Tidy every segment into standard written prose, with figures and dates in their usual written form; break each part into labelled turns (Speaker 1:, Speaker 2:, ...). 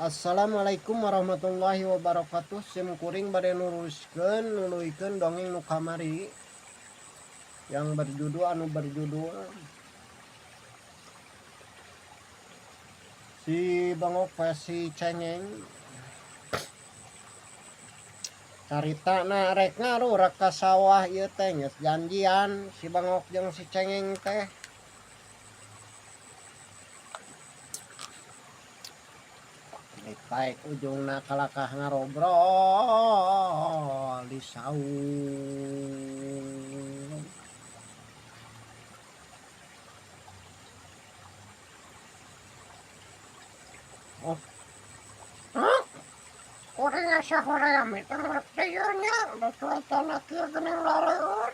Speaker 1: Assalamualaikum warahmatullahi wabarakatuh. Sim kuring bade nuruskeun nuluykeun dongeng nu kamari yang berjudul anu berjudul Si Bangok si Cengeng. Carita na rek ngarurak ka sawah ieu teh geus janjian si Bangok jeung si Cengeng teh. Baik ujungna kalakah ngarobrol di saung. Oh.
Speaker 2: Hah? Kuring asa hoream itu rek teh ieu nya, da cuacana kieu geuning laleueur.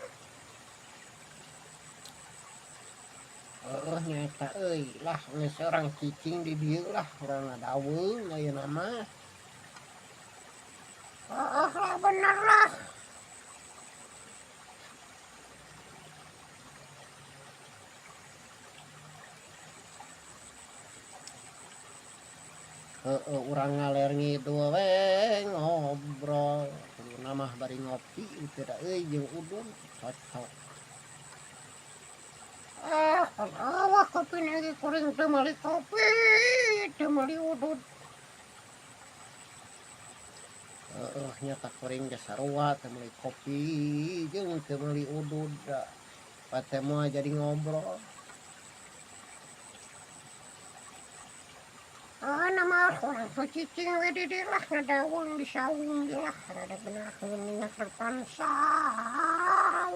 Speaker 1: Heueuh nya eta euy lah geus urang cicing di dieu lah urang ngadaweung ayeuna mah.
Speaker 2: Heueuh lah bener lah.
Speaker 1: Heueuh urang ngaler ngidul we ngobrol kuduna mah bari ngopi teu da euy jeung udud cocok.
Speaker 2: Ah, pan awak kopi lagi kuring teu meuli kopi, teu meuli udud.
Speaker 1: Heueuh nya ta kuring ge sarua teu meuli kopi jeung teu meuli udud da pate moal jadi ngobrol.
Speaker 2: Ah, nama urang teu cicing we di dieu lah ngadaweung di saung ge lah rada geunaheun minyak depan sawah.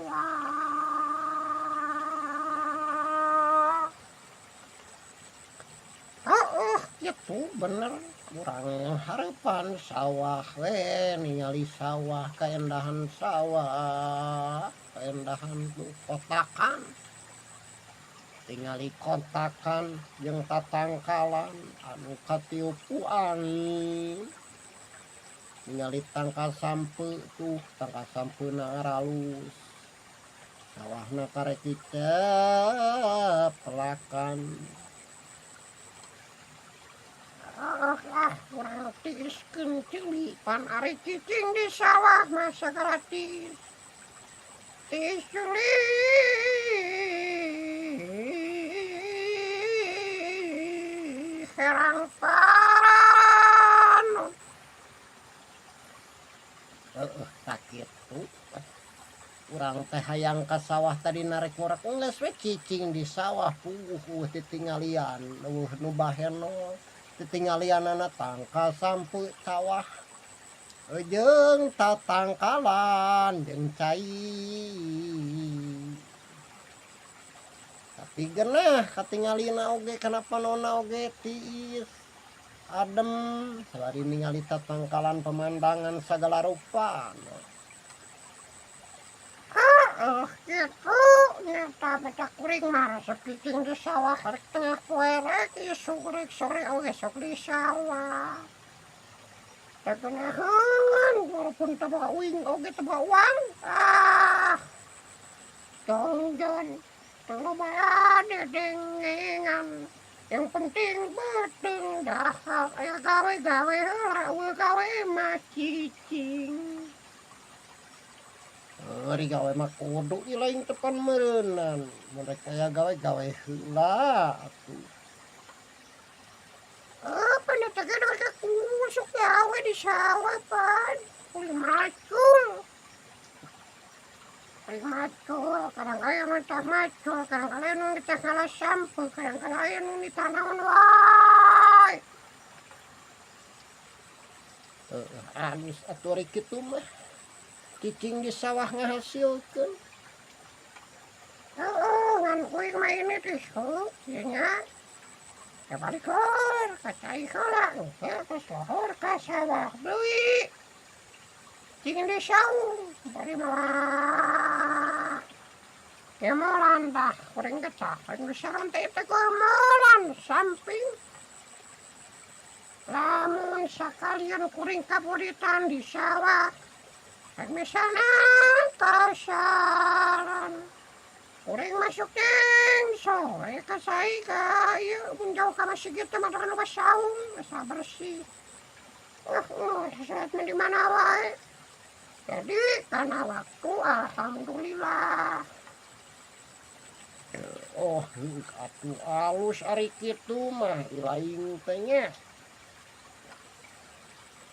Speaker 1: Heueuh kitu bener urang hareupan sawah we ningali sawah kaendahan sawah kaendahan tuh kotakan tingali kotakan jeung tatangkalan anu katiup ku angin ningali tangkal sampeu tuh tangkal sampeuna aralus sawahna karek dicepelakan.
Speaker 2: Heueuh lah urang tiiskeun ceuli pan ari cicing di sawah mah sagala tiis. Tiis ceuli herang paranut.
Speaker 1: Heueuh sakitu urang teh hayang ka sawah tadi narek ngurek geus we cicing di sawah puguh eueuh titingalian eueuh nu baheno titingalianana tangkal sampeu sawah jeung tatangkalan jeung cai tapi geunah katingalina oge kana panonna oge tiis adem sabari ningali tatangkalan pemandangan sagala rupa.
Speaker 2: Heueuh kitu nyata mata kuring mah resep cicing di sawah rek tengah poe rek isuk rek sore oge sok di sawah. Teu geunaheun walaupun teu boga uing oge teu boga uang. Ah jongjon teu loba dedengengan yang penting beuteung dahar aya gawe gawe heula eueuh gawe mah cicing.
Speaker 1: Ari gawe mah kudu ieu lain teh pan meureunan mun rek aya gawe gawe heula atuh.
Speaker 2: Pan eta ge rek kusuk gawe di sawah pan kuring macul. Kuring macul kadang aya nu tah macul kadang aya nu tah ngala sampeu kadang aya nu ditanaon wae.
Speaker 1: Heueuh alus atuh ari kitu mah. Cicing di sawah ngahasilkeun.
Speaker 2: Heueuh ngan kuring mah ini teh isuk ieu nya. Teh balik heur ka cai heula engke geus lohor ka sawah deui. Cicing di saung bari malah gemolan tah kuring ge tah kuring di saung teh teh gemolan samping. Lamun sakalian kuring kaburitan di sawah rek misalna kasaran kuring masuk teng sore ka cai ka ieu mun jauh ka masjid teh mah loba saung asa bersih. Oh, saat mah di mana wae. Jadi karena waktu alhamdulillah.
Speaker 1: Oh, atuh alus ari kitu mah ilaing teh nya.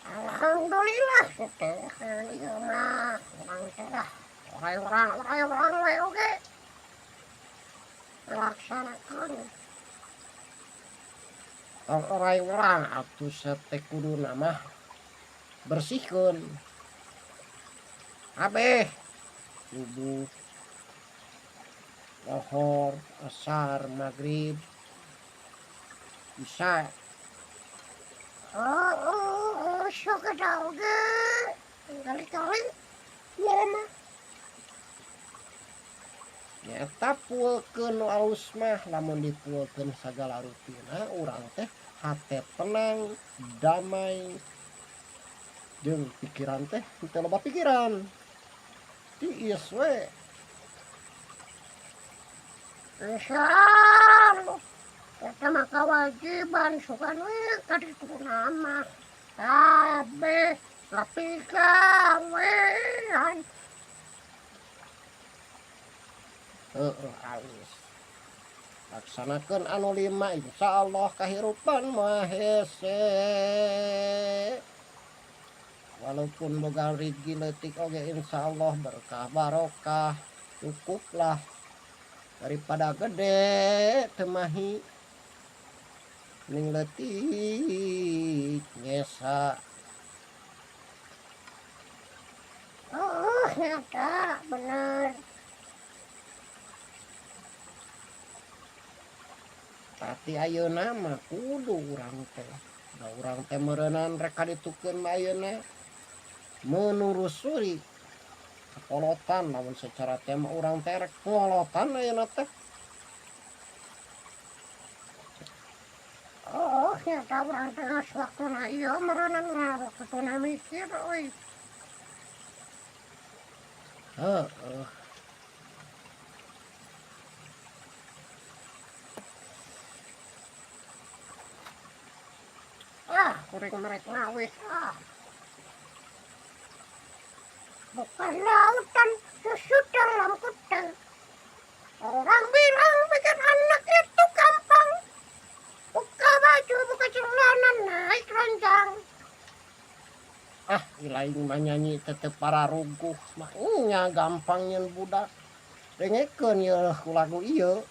Speaker 2: Alhamdulillah teh ieu mah urang teh lah. Oray urang we oge. Laksanakeun.
Speaker 1: Tong oray urang atuh teh kuduna mah bersihkeun. Kabeh subuh, lohor, asar, maghrib, isya.
Speaker 2: Oh, sok eta oge. Kali-kali ieu mah.
Speaker 1: Nyaeta puekeun nu alus mah lamun dipuekeun sagala rupina urang teh hate tenang, damai, jeung pikiran teh teu loba pikiran. Tiis we.
Speaker 2: Insyaallah. Eta mah kewajiban sugan we ka dituna mah. Kabeh lebih gawean.
Speaker 1: Heeh, alus. Laksanakeun anu lima insyaallah kahirupan mah hese. Walaupun boga rezeki leutik oge insyaallah berkah barokah, cukuplah daripada gede teu mahi. Mending leutik nyesa.
Speaker 2: Oh, nyata bener.
Speaker 1: Tapi ayeuna mah kudu urang teh. Da urang teh meureunan rek kaditukeun mah ayeuna menelusuri kekolotan lamun secara tema urang teh rek ngolotan ayeuna teh.
Speaker 2: Oh, nyata urang teh geus waktuna ieu meureunan urang waktuna mikir euy.
Speaker 1: Heeh.
Speaker 2: Ah, kuring merek ngawis ah. Bukan lautan susu dalam kutang. Orang bilang bikin anak itu gampang. Buka baju, buka celana, naik ranjang.
Speaker 1: Ah, lain mah nyanyi tetep para ruguh mah nya gampang nyeun budak. Dengekeun ieu lagu ieu.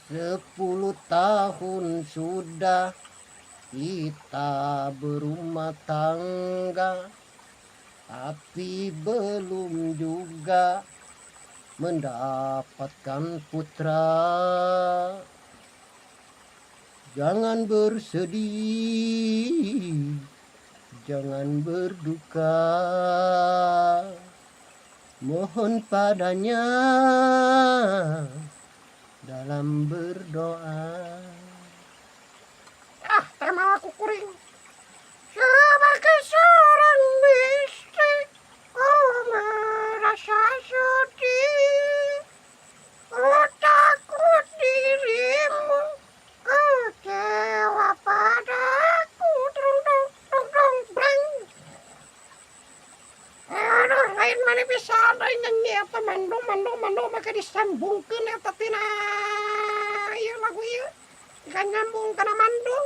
Speaker 1: 10 tahun sudah kita berumah tangga, tapi belum juga mendapatkan putra. Jangan bersedih, jangan berduka, mohon padanya dalam berdoa.
Speaker 2: Ah, tema aku kuring. Sebagai seorang istri, ku merasa sedih. Ku takut dirimu kecewa padaku. Trung tung tung tung breng. Aduh, lain mana bisa ada nyanyi eta mando mando mando maka disambungkeun eta tina ieu lagu ieu. Kan nyambung kana mando.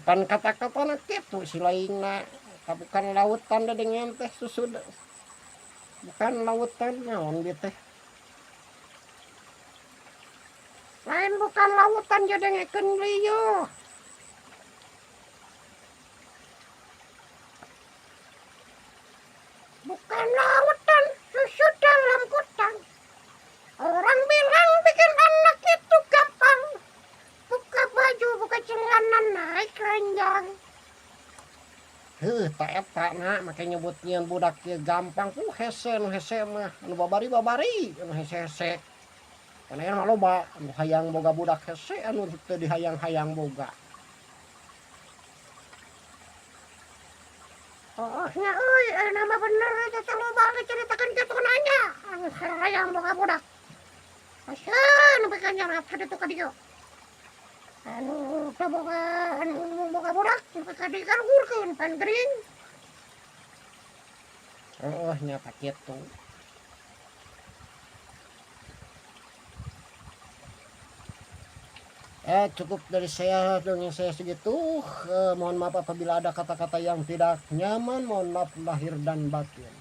Speaker 1: Pan kata-katana kitu si lainna, bukan lautan dedengean teh susu bukan lautan naon ieu teh.
Speaker 2: Lain bukan lautan jadengekeun deui. Bukan lautan susu dalam kutang. Orang bilang bikin anak itu gampang. Buka baju, buka celana, naik ranjang.
Speaker 1: Heuh, tak eta na make nyebut nyieun budak ieu gampang ku hese nu hese mah anu babari-babari anu hese-hese. Kana mah loba anu hayang boga budak hese anu teu dihayang-hayang boga.
Speaker 2: Oh, nya euy, ayeuna mah bener eta teh loba dicaritakeun kitu nanya. Anu harayang boga budak. Pasien nepi ka nyarap ka ditu ka dieu. Anu teu boga anu boga budak nepi ka dikaluhurkeun pan gering.
Speaker 1: Heeh nya kitu. Cukup dari saya, dongeng saya segitu. Mohon maaf apabila ada kata-kata yang tidak nyaman, mohon maaf lahir dan batin.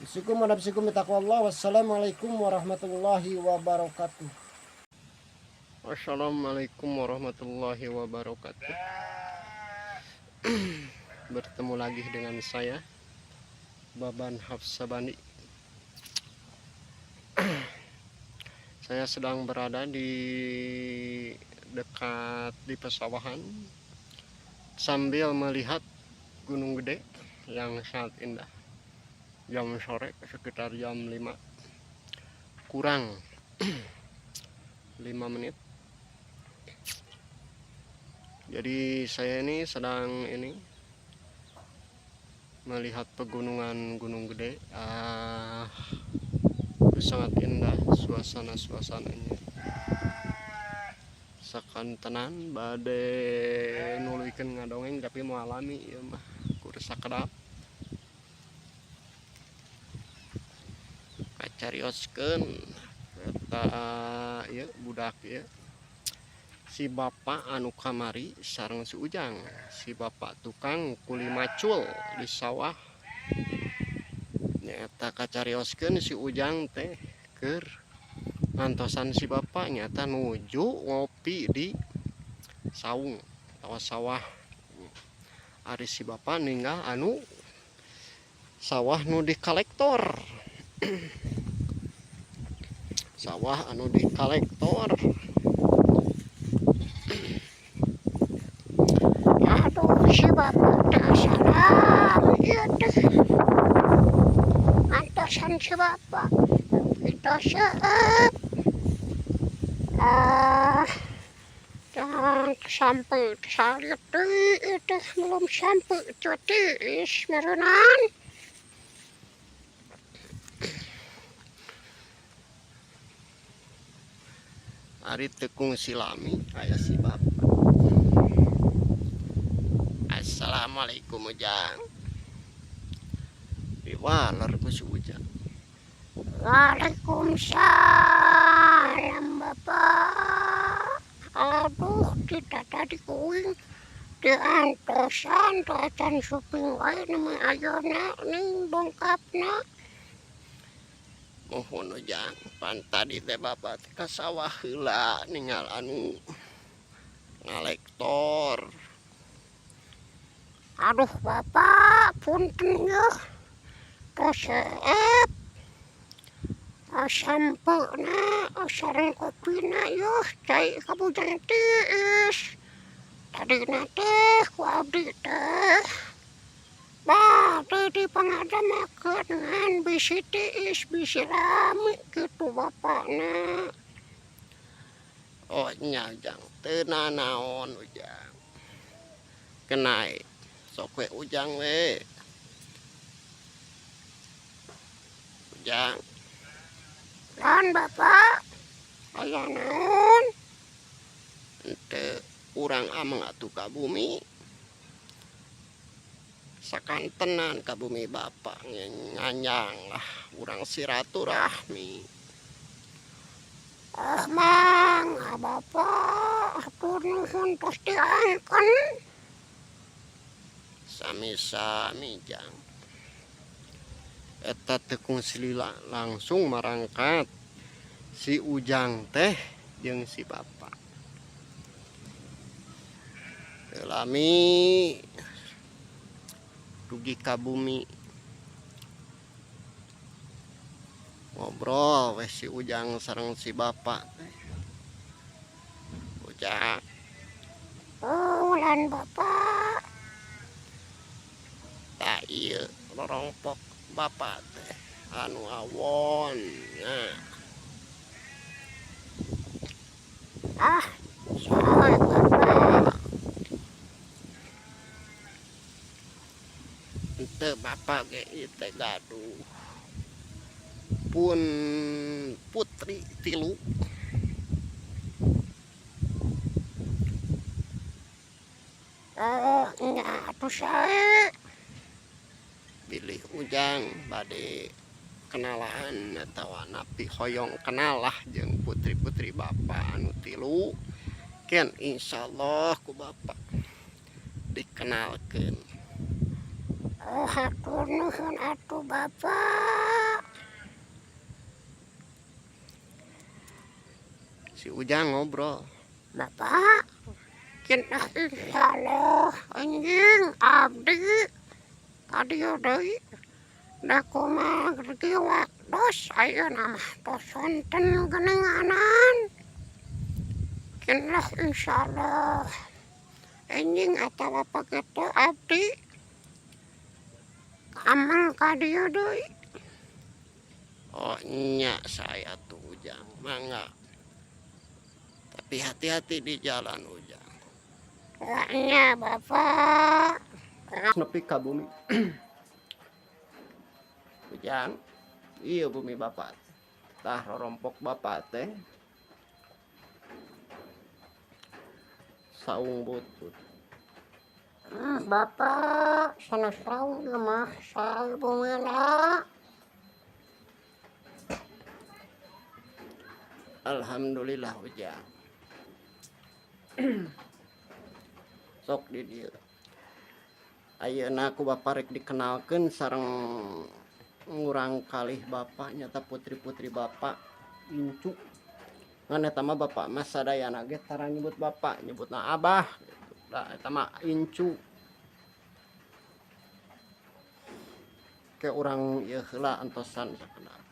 Speaker 1: Bisikum wa nafsikum bitaqwallah. Wassalamualaikum warahmatullahi wabarakatuh.
Speaker 3: Assalamualaikum warahmatullahi wabarakatuh. Bertemu lagi dengan saya, Baban Hafsabani. Saya sedang berada di dekat di pesawahan sambil melihat Gunung Gede yang sangat indah. Jam sore sekitar jam 5 kurang 5 menit. Jadi saya ini sedang ini melihat pegunungan Gunung Gede. Sangat indah suasana-suasananya. Sakantenan bade nuluykeun ngadongeng tapi moal lami ieu mah kur sakedap. Kacarioskeun eta ieu budak ieu. Si bapak anu kamari sareng si Ujang, si bapak tukang kuli macul di sawah. Nyata kacarioskeun si Ujang teh keur ngantosan si bapak nyata nuju ngopi di saung atawa sawah. Ari si bapak ninggal anu sawah nu dikalektor. Sawah anu dikalektor.
Speaker 2: Aduh si bapak teh salam ieu teh. Antosan si bapak. Itu seueup. Jangan sampai salit deui ieu teh belum sampai tiis meureunan.
Speaker 3: Ari teu kungsi lami aya si bapak. Assalamualaikum Ujang. Diwaler ku si Ujang.
Speaker 2: Waalaikumsalam Bapak. Aduh kita tadi kuing diantosan teu acan suping wae nu ayeuna ning dongkapna.
Speaker 3: Muhun Ujang, pan tadi teh bapak teh ka sawah heula ningal anu ngalektor.
Speaker 2: Aduh Bapak, punten yeuh. Tos seueup. Sampeuna sareng kopina yeuh cai ka bujang tiis. Tadina teh ku abdi teh bade dipangadamakeun ngan bisi tiis bisi lami kitu bapakna.
Speaker 3: Oh nya Ujang, teu nanaon Ujang. Kenai sok we Ujang we. Ujang.
Speaker 2: Lan Bapak, aya naon?
Speaker 3: Henteu urang ameng atuh ka bumi. Sakantenan ka bumi bapak nganjang lah urang silaturahmi.
Speaker 2: Oh mangga Bapak, hatur nuhun tos diangken.
Speaker 3: Sami-sami Jang. Eta teu kungsi lila langsung marangkat si Ujang teh jeung si bapak. Teu lami dugi ka bumi. Ngobrol weh si Ujang sareng si bapak teh. Ujang.
Speaker 2: Oh lan Bapak.
Speaker 3: Tah ieu rorongpok bapak teh anu awon nya.
Speaker 2: Ah, sae Bapak.
Speaker 3: Teu bapak ge ieu teh gaduh pun putri tilu.
Speaker 2: Oh nya atuh sae.
Speaker 3: Bilih Ujang bade kenalan atawa napi hoyong kenal lah jeung putri-putri bapak anu tilu. Ken insyaallah ku bapak dikenalkeun.
Speaker 2: Oh hatur nuhun atuh bapak.
Speaker 3: Si Ujang ngobrol.
Speaker 2: Bapak, cenah insyaallah anjing abdi ka dieu deui. Da kumaha ge waktos ayeuna mah tos sonten geuninganan. Cenah insyaallah enjing atawa pageto abdi ameng ka dieu deui.
Speaker 3: Oh nya saya tuh Ujang, mangga. Tapi hati-hati di jalan Ujang.
Speaker 2: Oh nya bapak.
Speaker 3: Nepi ka bumi. Ujang, iya bumi bapak. Tah rorompok bapak teh. Saung butut.
Speaker 2: Bapak, sanes saung ieu mah sae bumina.
Speaker 3: Alhamdulillah Ujang. Sok di dieu. Ayeuna ku bapak rek dikenalkeun sareng ngurang kalih bapak nyata putri-putri bapak incu. Ngan eta mah bapak mah sadayana ge tara nyebut bapak, nyebutna abah gitu. Da eta mah incu. Ke urang ieu heula antosan sakedap.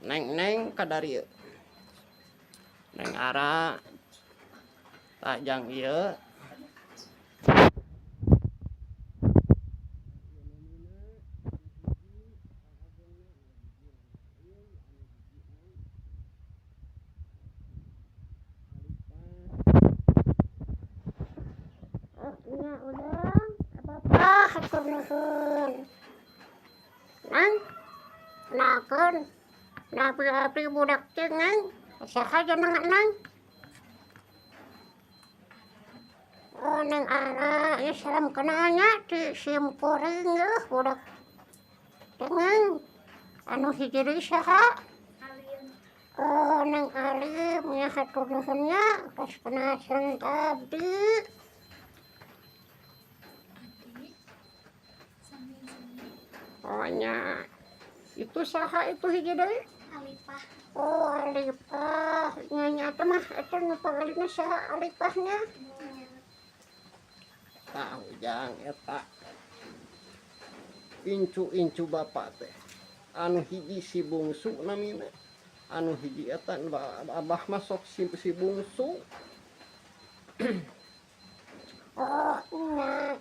Speaker 3: Neng-neng kadarieu. Neng Ara tah jang ieu.
Speaker 2: Oh nya Ujang, bapak hatur nuhun. Neng, kenalkeun napi abdi budak teh neng. Saha jeneng neng? Oh Neng Ara, ieu salam kenal nya ti simkuring yeuh budak teh neng. Anu hiji deui saha? Oh Neng Alim nya hatur nuhun nya tos kenal sareng ka abdi. Oh nya. Itu saha itu hiji deui?
Speaker 4: Alipah.
Speaker 2: Oh Alipah, nya nya teh mah eta nu pangalina saha Alipahnya?
Speaker 3: Tah Ujang eta. Incu-incu bapak teh. Anu hiji si bungsu namina. Anu hiji eta abah mah sok si bungsu.
Speaker 2: Oh nya.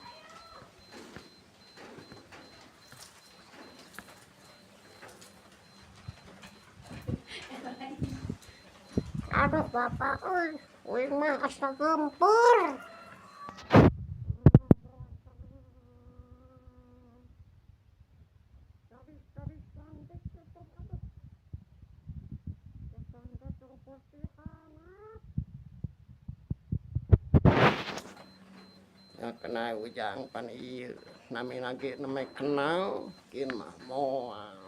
Speaker 2: Aduh bapak euy, uing mah asa geumpeur. Gadis-gadis cantik itu aduh. Cantik putihanat.
Speaker 3: Ya kena Ujang pan ieu namina ge nembe kenal kin mah moal.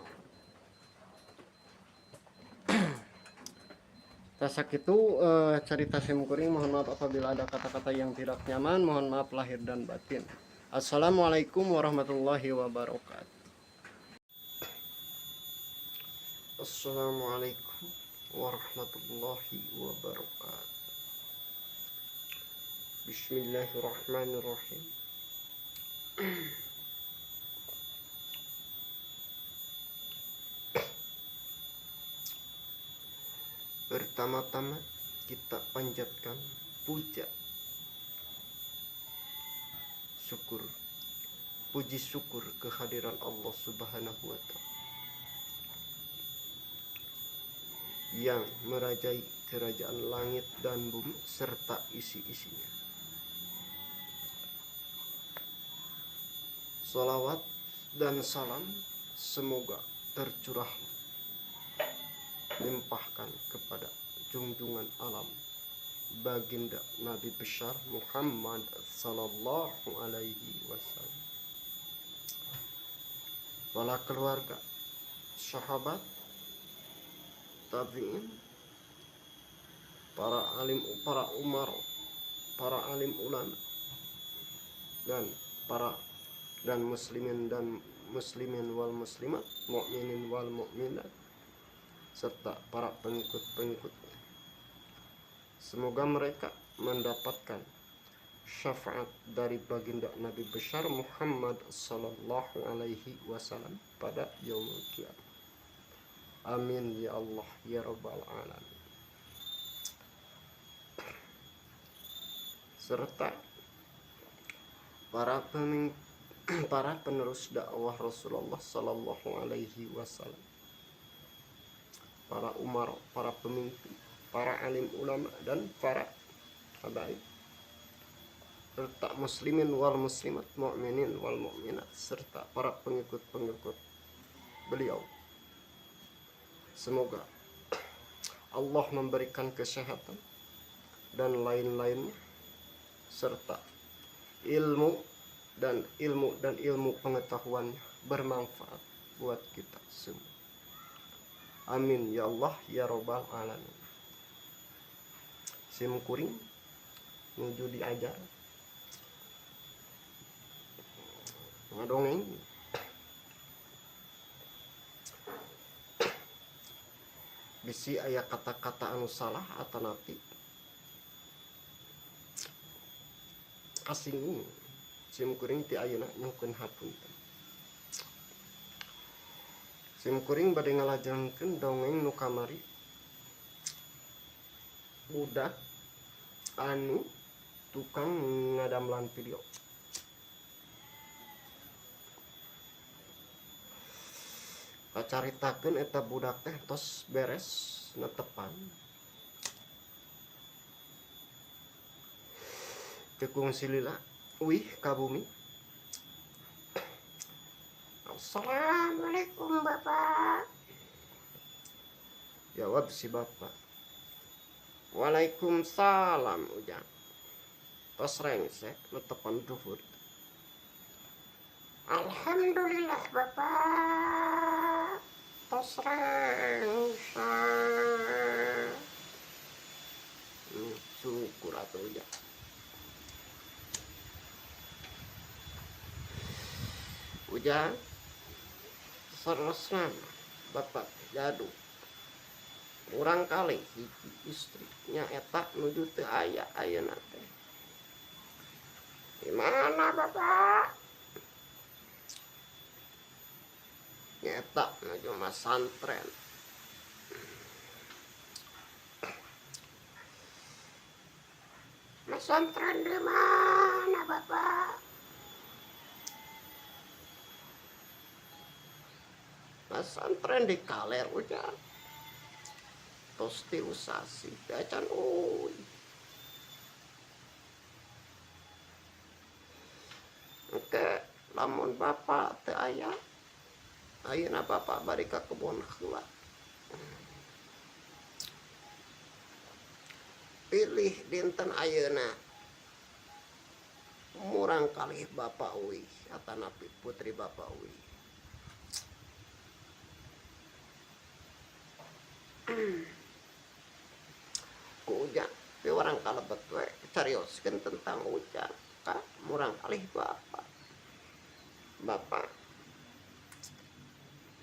Speaker 3: Tah sakitu carita simkuring, mohon maaf apabila ada kata-kata yang tidak nyaman, mohon maaf lahir dan batin. Assalamualaikum warahmatullahi wabarakatuh. Assalamualaikum warahmatullahi wabarakatuh. Bismillahirrahmanirrahim. Pertama-tama kita panjatkan puja syukur, puji syukur kehadiran Allah Subhanahu wa Ta'ala yang merajai kerajaan langit dan bumi serta isi-isinya. Salawat dan salam semoga tercurah limpahkan kepada junjungan alam baginda Nabi besar Muhammad sallallahu alaihi wasallam, para keluarga, sahabat, tabi'in, para alim, para umar, para alim ulama, dan para dan muslimin dan muslimin wal muslimat, mukminin wal mukminat, serta para pengikut-pengikutnya. Semoga mereka mendapatkan syafaat dari baginda Nabi besar Muhammad sallallahu alaihi wasallam pada yaumul kiamat. Amin ya Allah ya rabbal alamin. Serta para penerus dakwah Rasulullah sallallahu alaihi wasallam, para umar, para pemimpin, para alim ulama, dan para habaib, serta muslimin wal muslimat, mu'minin wal mu'minat, serta para pengikut-pengikut beliau. Semoga Allah memberikan kesehatan dan lain-lainnya, serta ilmu dan ilmu dan ilmu pengetahuan bermanfaat buat kita semua. Amin ya Allah ya rabbal alamin. Sim kuring nuju diajar ngadongeng bisi aya kata-kata anu salah atanapi kasinggung, sim kuring ti ayeuna nyungkeun hapunten. Sim kuring bade ngalajengkeun dongeng nu kamari, budak anu tukang ngadamlan video. Kacaritakeun eta budak teh tos beres netepan teu kungsi lila uih ka bumi.
Speaker 2: Assalamualaikum Bapak.
Speaker 3: Jawab si bapak, waalaikumsalam Ujang. Tos rengsek netepan duhur.
Speaker 2: Alhamdulillah Bapak, tos rengsek.
Speaker 3: Syukur atuh Ujang. Ujang seresna bapak gaduh urang kali hiji istri nya eta nuju teu aya ayeuna teh. Di mana Bapak? Nya eta nuju masantren.
Speaker 2: Masantren di mana Bapak?
Speaker 3: Pesantren di kaler Ujang. Tos tilu sasih teh acan euy. Engke lamun bapak teu aya, ayeuna bapak bari ka kebon heula. Pilih dinten ayeuna murang kalih bapak uih atanapi putri bapak uih. Ku Ujang pi urang kalebet we carioskeun tentang Ujang ka murang kalih bapak. Bapak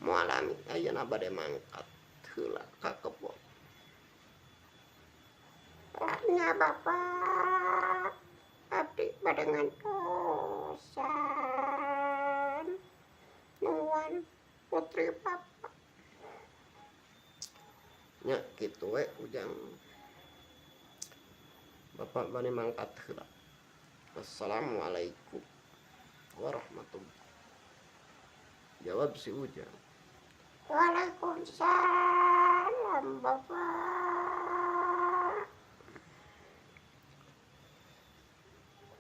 Speaker 3: moal ami ayeuna bade mangkat heula ka kebon.
Speaker 2: Nya Bapak, abdi bade ngantosan nuan putri Bapak.
Speaker 3: Nya kitu we Ujang. Bapak bade mangkat heula. Assalamualaikum warahmatullahi. Jawab si Ujang,
Speaker 2: Waalaikumsalam Bapak.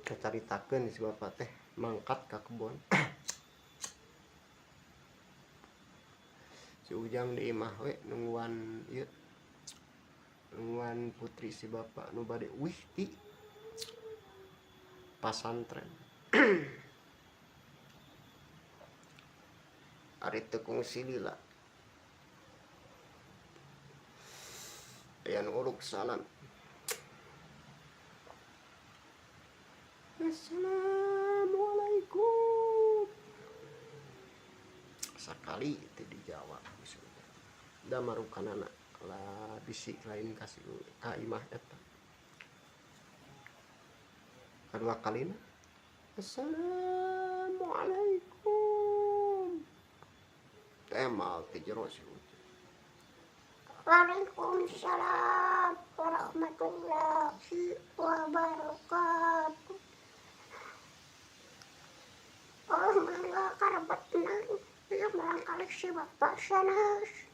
Speaker 3: Kacaritakeun si bapak teh mangkat ka kebon. Si Ujang di imah we nungguan ieu, nungguan putri si bapak nu bade uih ti pasantren. Ari teu kungsi lila aya nu uruk salam. Assalamualaikum. Sakali itu dijawab da marukanana lah bisi lain kasih ka imah eta. Kedua kalina assalamualaikum. Temal ti jero si Ujang.
Speaker 2: Waalaikumsalam warahmatullahi wabarakatuh. Oh, mangga karebet nang ieu murangkalih si bapak sanes.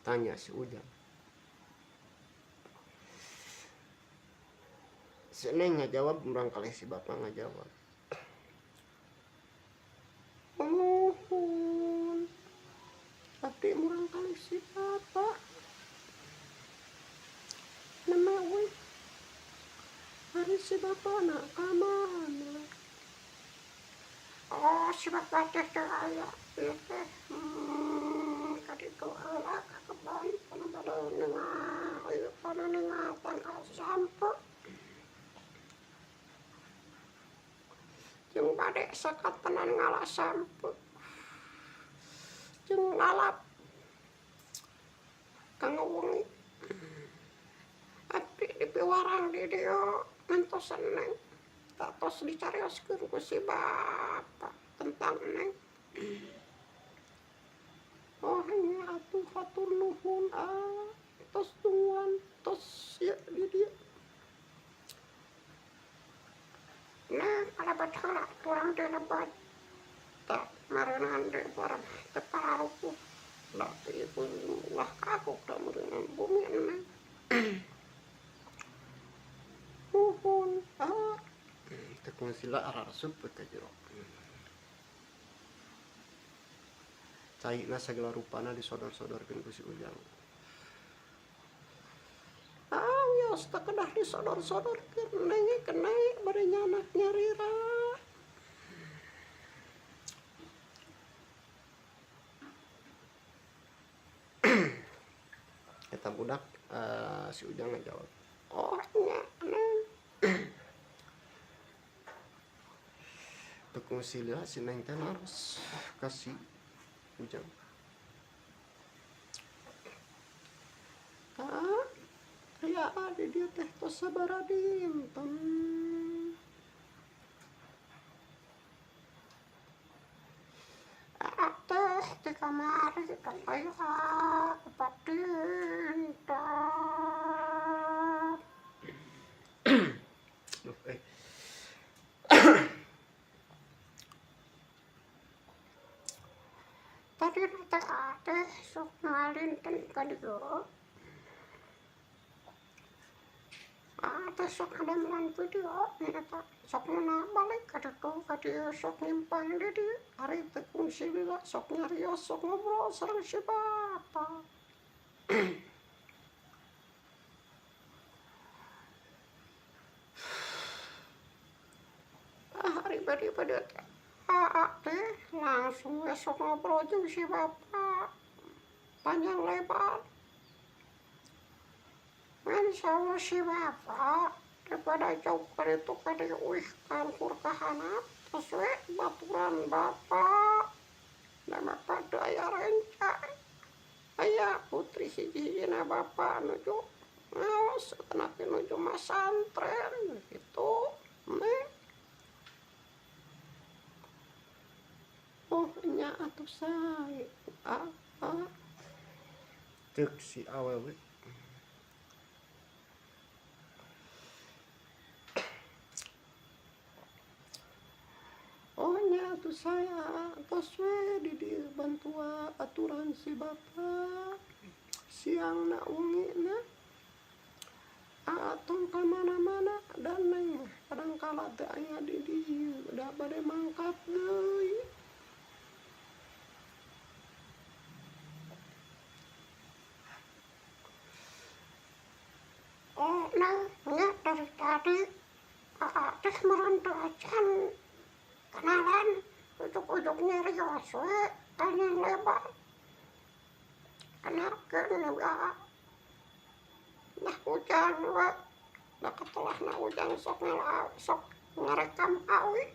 Speaker 3: Tanya si Ujang. Si Neng ngajawab, murangkalih si bapak ngajawab. Nuhun. Abdi murangkalih si bapak. Nama euy. Ari si bapak na ka mana?
Speaker 2: Oh, si bapak teh teu aya ieu teh. Ka ditu heula ka kebon panu bade ningal ieu panu ningal tangkal sampeu. Jeung bade sakatenan ngala sampeu. Jeung lalap kanggo wengi. Abdi dipiwarang di dieu ngantosan Neng. Tos dicarioskeun ku si bapak tentang Neng.
Speaker 3: Oh nya atuh hatur nuhun ah. Tos tungguan tos ieu di dieu.
Speaker 2: Neng kalebet heula urang teh lebet. Tah meureunan deui barang teu pararupuh. Da ieu ulah kagok da meureunan bumi Neng.
Speaker 3: Nuhun ah. Teu kungsi lah ararasup we ka jero. Caina sagala rupana disodor-sodorkeun ku si Ujang.
Speaker 1: Ah, wios teu kedah disodor-sodorkeun Neng ge kena bade nyanak nyarira.
Speaker 3: Eta budak si Ujang ngajawab.
Speaker 2: Oh nya Neng.
Speaker 3: Teu kungsi lila si Neng teh naros ka si Ujang.
Speaker 1: Ah, aya di dieu teh tos sabaraha dinten.
Speaker 2: Aa teh ti kamari tong aya opat dinten.
Speaker 3: Duh, eh.
Speaker 2: Tadi teh aa teh sok ngalinten ka dieu. Aa teh sok ngadamelan video nya eta sok meuna balik ka ditu ka dieu sok nyimpang di dieu.
Speaker 1: Ari teu kungsi lila sok nyarios sok ngobrol sareng si bapak.
Speaker 2: Ah, ari bade-bade teh aa teh langsung we sok ngobrol jeung si bapak panjang lebar. Ngan saur si bapak daripada jauh ka ditu ka dieu uih ka luhur ka handap tos we baturan bapak. Da bapak teu aya renca. Aya putri hiji-hijina bapak nuju ngaos atanapi nuju masantren kitu Neng.
Speaker 1: Oh nya atuh sae aa.
Speaker 3: Ceuk si awewe.
Speaker 1: Oh nya atuh Teu saya tos we di dieu bantuan aturan si bapa siangna wengina aa tong ka mana-mana da neng mah kadangkala teu aya di dieu da bade mangkat deui.
Speaker 2: Oh neng nya dari tadi aa teh meureun teu acan kenalan ujug-ujug nyarios we panjang lebar. Kenalkeun we aa. Nah hujan we da katelahna ujang sok sok ngarekam awi.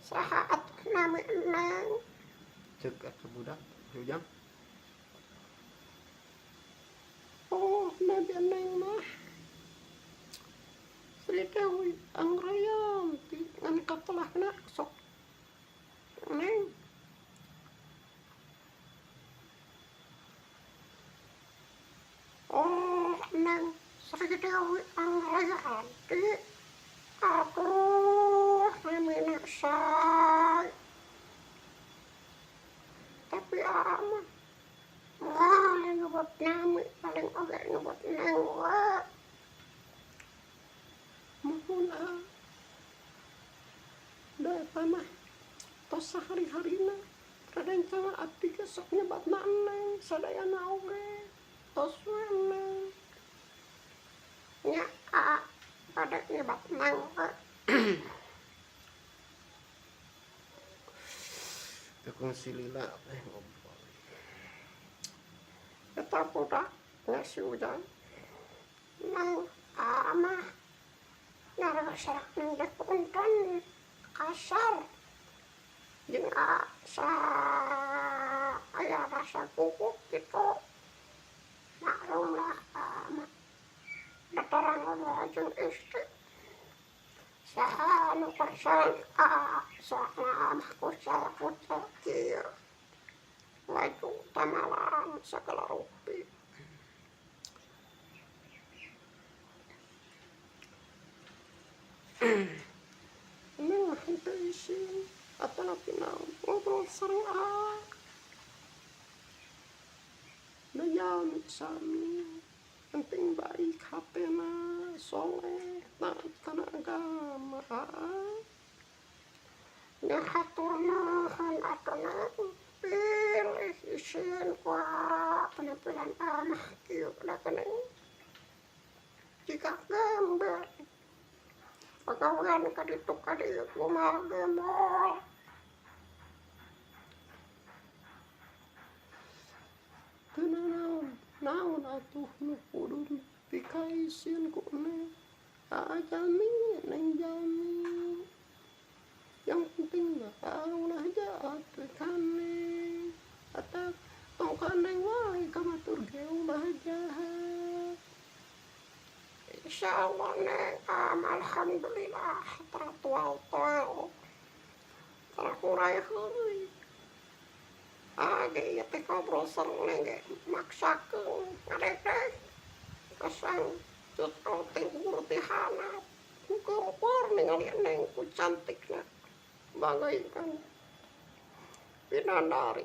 Speaker 2: Saha atuh nami neng?
Speaker 3: Ceuk atuh budak si Ujang.
Speaker 1: Oh nami neng mah Sri Dewi Angrayanti ngan katelahna sok neng.
Speaker 2: Oh neng Sri Dewi Angrayanti, aduh namina sae. Tapi aa mah moal nyebut nami paling oge nyebut neng we.
Speaker 1: Muhun aa, da eta mah tos sahari-harina rerencangan abdi ge sok nyebatna neng sadayana oge tos we neng.
Speaker 2: Nya aa bade nyebat neng we.
Speaker 3: Teu kungsi lila teh ngobrol.
Speaker 2: Eta budak nya si Ujang. Neng aa mah nyarios neng teh punten kasar jeung aa sa aya rasa gugup kitu. Maklum lah aa mah da tara ngobrol jeung istri. Saha anu kersa aa soalna aa mah kucel-kucel kieu. Laju tamalan sagala rupi.
Speaker 1: Neng mah henteu isin atanapi naon ngobrol sareng aa. Da jalmi sami penting baik hatena soleh taat kana agama aa.
Speaker 2: Nya hatur nuhun atuh neng pilih isin ku aa penampilan aa mah kieu da geuning. Jiga gembel. Pagawean ka ditu ka dieu kumaha gembol.
Speaker 1: Teu nanaon naon atuh nu kudu dikaisin ku neng. Aa jalmi neng jalmi. Yang penting mah aa ulah jahat we ka neng. Atawa tong ka neng wae ka batur ge ulah jahat.
Speaker 2: Insyaallah neng aa mah alhamdulillah tara tual-toel. Tara kuray heureuy. Aa ge ieu teh ngobrol sareng neng ge maksakeun ngadegdeg. Kesang justru timbul ti handap. Gempor ningali neng ku cantikna bagaikan bidadari.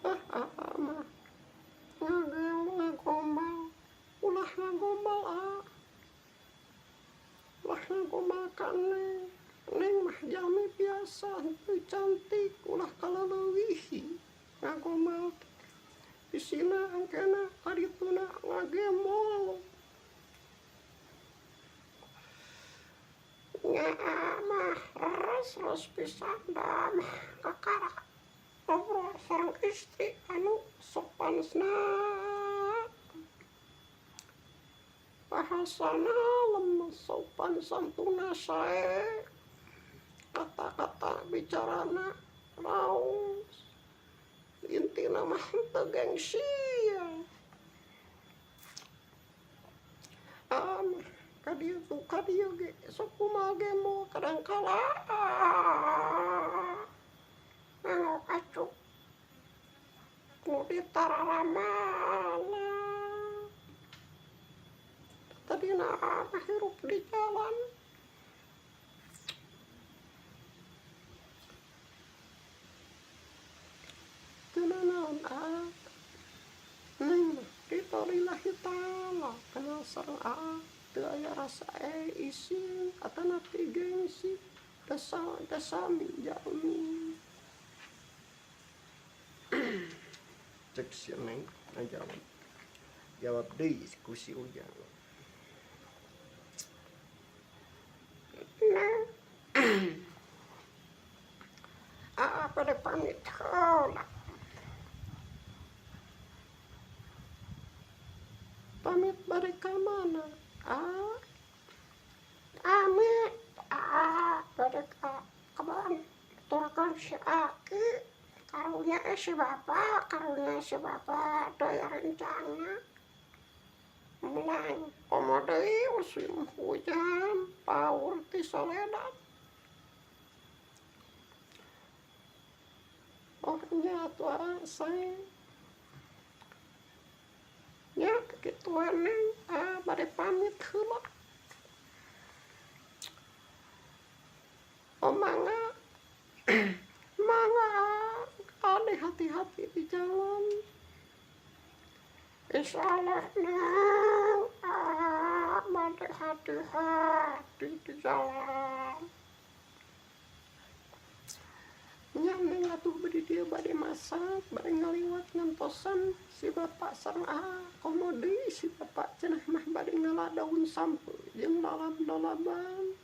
Speaker 1: Ah aa mah ngagel ngagombal ulah ngagombal aa. Ulah ngagombal ka neng. Neng mah jalmi biasa henteu cantik ulah kaleleuwihi ngagombal teh. Bisina engkena kadituna ngagembol.
Speaker 2: Nya aa mah reres-reres pisan da mah kakara ngobrol sareng istri anu sopansna. Bahasana lemes sopan santuna sae. Kata-kata bicarana raos. Intina mah henteu gengsian.
Speaker 1: Aa mah ka dieu tuh ka dieu ge sok kumaha gembol kadangkala
Speaker 2: Nengok acuk nu ditararamalan. Tadina mah hirup di jalan. Teu nanaon aa. Neng mah ridho lillahi ta'ala kenal sareng aa teu aya rasa isin atanapi gengsi da sami jalmi.
Speaker 3: Cek si Neng ngajawab. Jawab deui ku si Ujang.
Speaker 2: Neng, aa bade pamit heula.
Speaker 1: Pamit bade ka mana, aa?
Speaker 2: Pamit aa bade ka kebon turkeun si aki. Karunya si bapa, karunya si bapa deui rencana.
Speaker 1: Melang komo deui musim hujan paur ti soledat. Oh nya atuh aa sae.
Speaker 2: Nya kitu we Neng, aa bade pamit heula.
Speaker 1: Oh mangga. Mangga aa, kade hati-hati di jalan.
Speaker 2: Insyaallah Neng, aa bade hati-hati di jalan.
Speaker 1: Nya Neng atuh bade dieu bade masak bade ngaliwat ngantosan si bapa sareng aa. Komo deui si bapa cenah mah bade ngala daun sampeu jeung lalab-lalaban.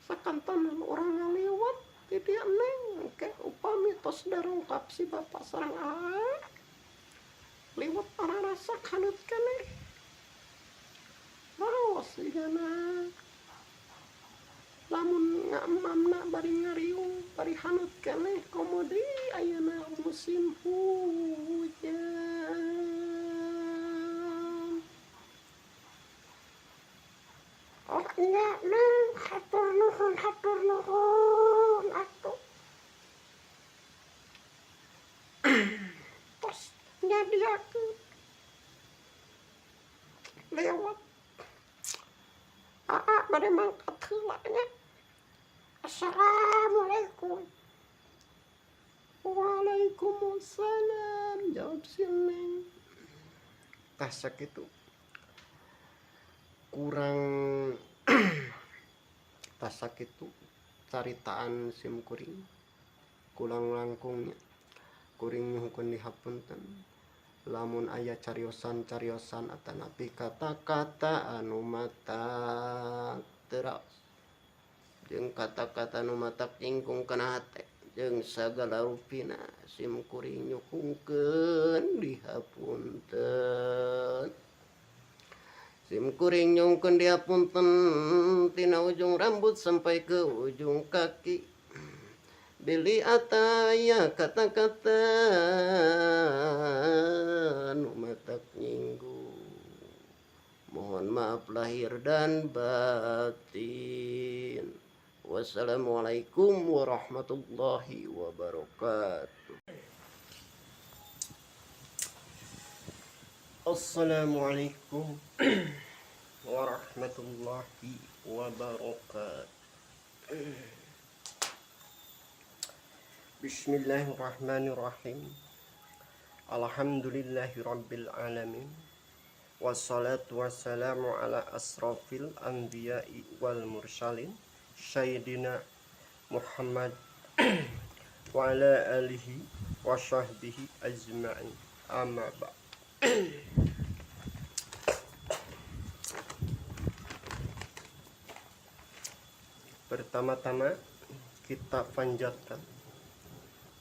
Speaker 1: Sakantenan urang ngaliwat di dieu Neng, engke upami tos darongkap si bapa sareng aa liwat ararasak haneut keneh. Raos jigana lamun ngaemamna bari ngariung bari haneut keneh komo deui ayeuna musim hujan.
Speaker 2: Oh nya Neng, hatur nuhun atuh. Tos nyadiakeun lewat. Aa bade mangkat heula nya. Assalamualaikum.
Speaker 1: Waalaikumsalam, jawab si Neng.
Speaker 3: Tah sakitu kurang tah sakitu caritaan sim kuring kurang langkungnya kuring nyuhunkeun dihapunten lamun aya cariosan-cariosan atanapi kata-kata anu matak teu raos jeung kata-kata nu matak nyingkung kana hate jeung sagala rupina sim kuring nyuhunkeun dihapunten. Sim kuring nyuhunkeun dihapunten tina ujung rambut sampai ke ujung kaki. Bilih ataya kata-kata nu matak nyinggung. Mohon maaf lahir dan batin. Wassalamualaikum warahmatullahi wabarakatuh. Assalamualaikum warahmatullahi wabarakatuh. Bismillahirrahmanirrahim. Alhamdulillahi rabbil alamin. Wassalatu wassalamu ala asrafil anbiya'i wal mursalin Sayyidina Muhammad wa ala alihi wa sahbihi ajma'in. Amma ba'd. Pertama-tama kita panjatkan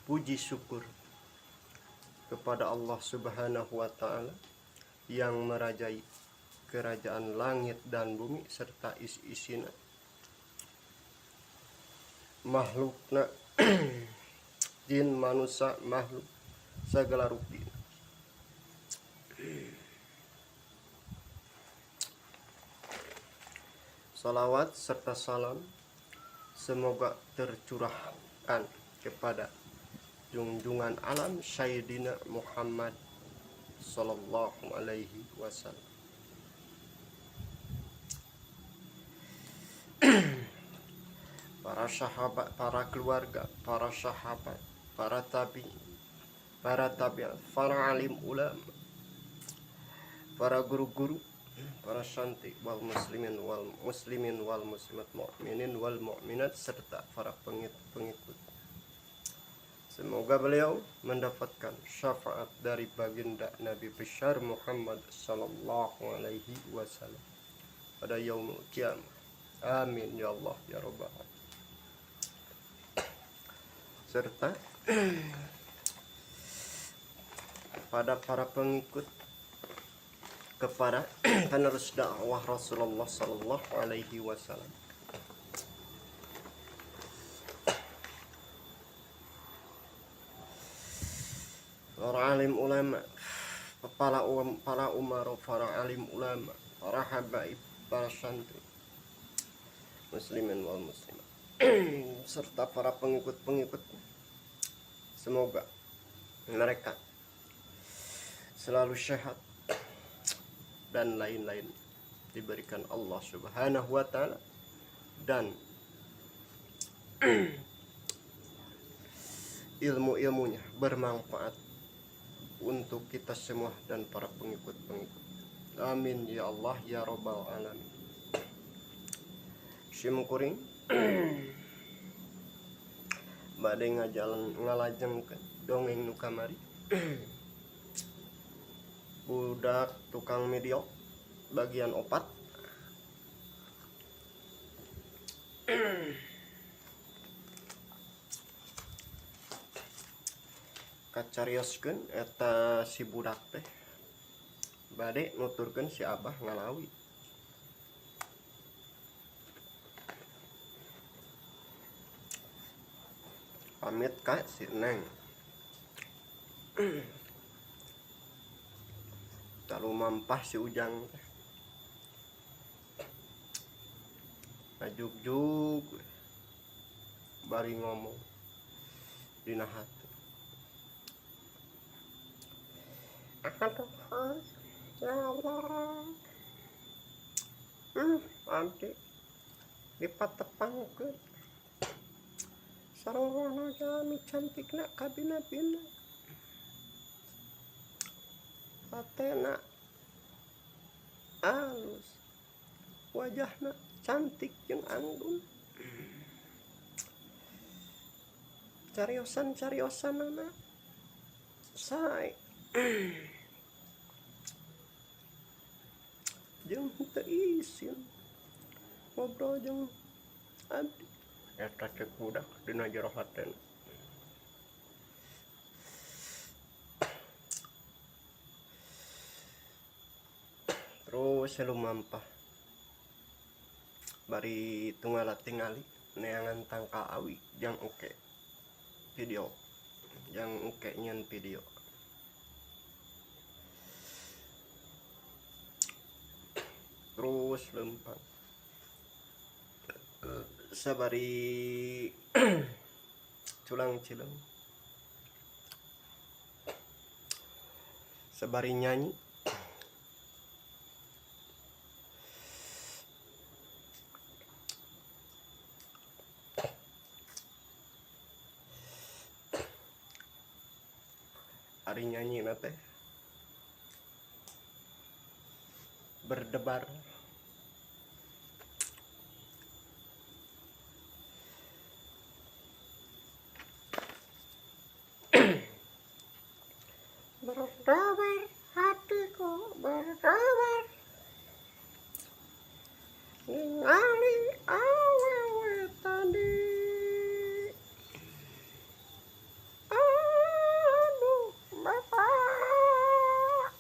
Speaker 3: puji syukur kepada Allah Subhanahu wa Ta'ala yang merajai kerajaan langit dan bumi serta isi-isina, makhlukna, jin, manusia, makhluk segala rupi. Salawat serta salam semoga tercurahkan kepada junjungan alam Sayyidina Muhammad sallallahu alaihi wasallam. para sahabat, para keluarga, para sahabat, para tabi'in, para tabi'at, para alim ulama, para guru-guru, para santri wal muslimin wal muslimat, mu'minin wal mu'minat, serta para pengikut-pengikut. Semoga beliau mendapatkan syafaat dari baginda Nabi besar Muhammad sallallahu alaihi wasallam pada yaumul kiamah. Amin ya Allah ya rabbal alamin. Serta pada para pengikut kepada penerus dakwah Rasulullah sallallahu alaihi wasallam. Para alim ulama, para umaro, para alim ulama, para habaib, para santri, muslimin wal muslimat, serta para pengikut-pengikut. Semoga mereka selalu sehat dan lain-lain diberikan Allah Subhanahu wa taala, dan ilmu-ilmunya bermanfaat untuk kita semua dan para pengikut-pengikut. Amin ya Allah ya rabbal alamin. Simkuring bade ngajalan ngalajengkeun dongeng nu kamari. Budak tukang medio bagian 4. Kacarioskeun eta si budak teh bade nuturkeun si abah ngalawi. Pamit ka si Neng. Talumampah si Ujang teh. Ngajugjug bari ngomong dina hati.
Speaker 2: Aduh, ya Allah. Abdi dipatepangkeun sareng wana jalmi cantikna kabina-bina. Hatena alus, wajahna cantik jeung anggun. Cariosan-cariosanana sae. Jeung teu isin ngobrol jeung abdi.
Speaker 3: Eta cek budak dina jero hatena. Terus lumampah bari tunggal tingali neangan tangkal awi jang oke video, jang oke nyen video. Terus lempang sabari culang cileng sabari nyanyi. Ari nyanyi nate berdebar.
Speaker 2: Berdebar hatiku berdebar ningali awewe tadi. Aduh bapak,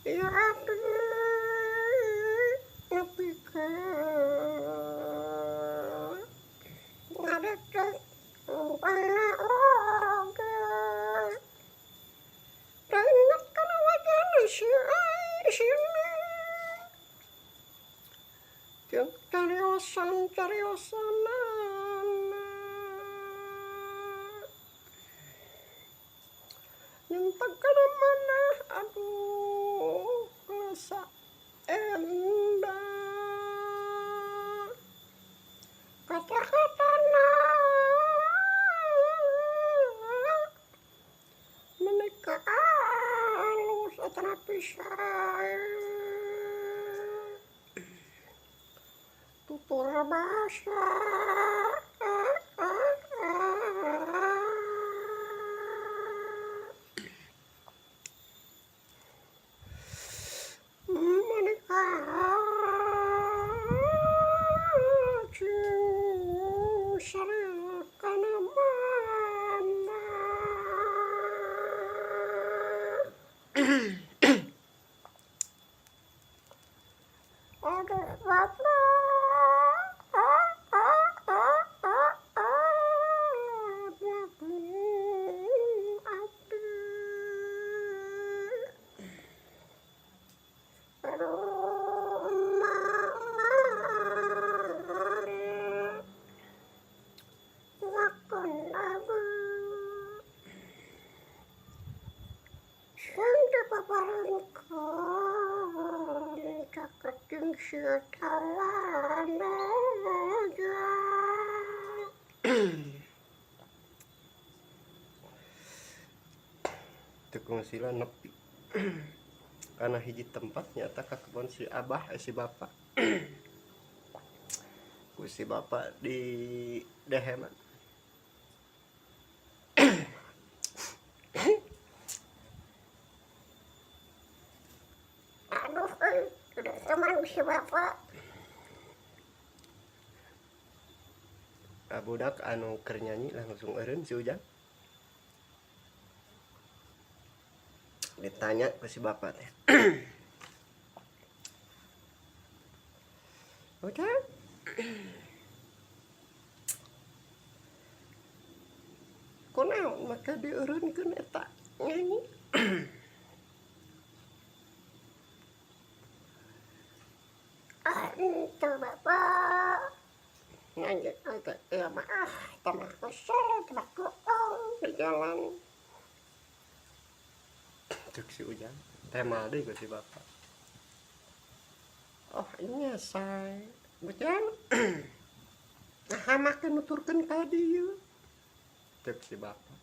Speaker 2: ya abdi nepikeun ngadegdeg rupana oge. Teringat kana wajahna si ai si Neng. Jeung cariosan-cariosanana. Nyenteg kana manah, aduh rasa endah. Kata-katana menika alus atanapi sae tutur basa. Menika cing saril kana mana. Aduh bapak, abdi. Aduh emak, wakon abdi. Sing dipaparengkeun caket jeung sieu talana.
Speaker 3: Teu kungsi nepi kana hiji tempat nyata ka kebon si abah, si bapak, ku si bapak di deheman.
Speaker 2: Aduh euy, teman si bapak.
Speaker 3: Budak anu keur nyanyi langsung eureun si Ujang. Ditanya ke si bapak teh, "Ujang, kunaon make dieureunkeun eta nyanyi?"
Speaker 2: Ah, henteu bapak. Nyanyi teh ieu mah ah tambah kesel, tambah goong di jalan.
Speaker 3: Cek si Ujang tema deui ku si bapak. "Oh nya say Ujang, naha make nuturkeun ka dieu?" Cek si bapak.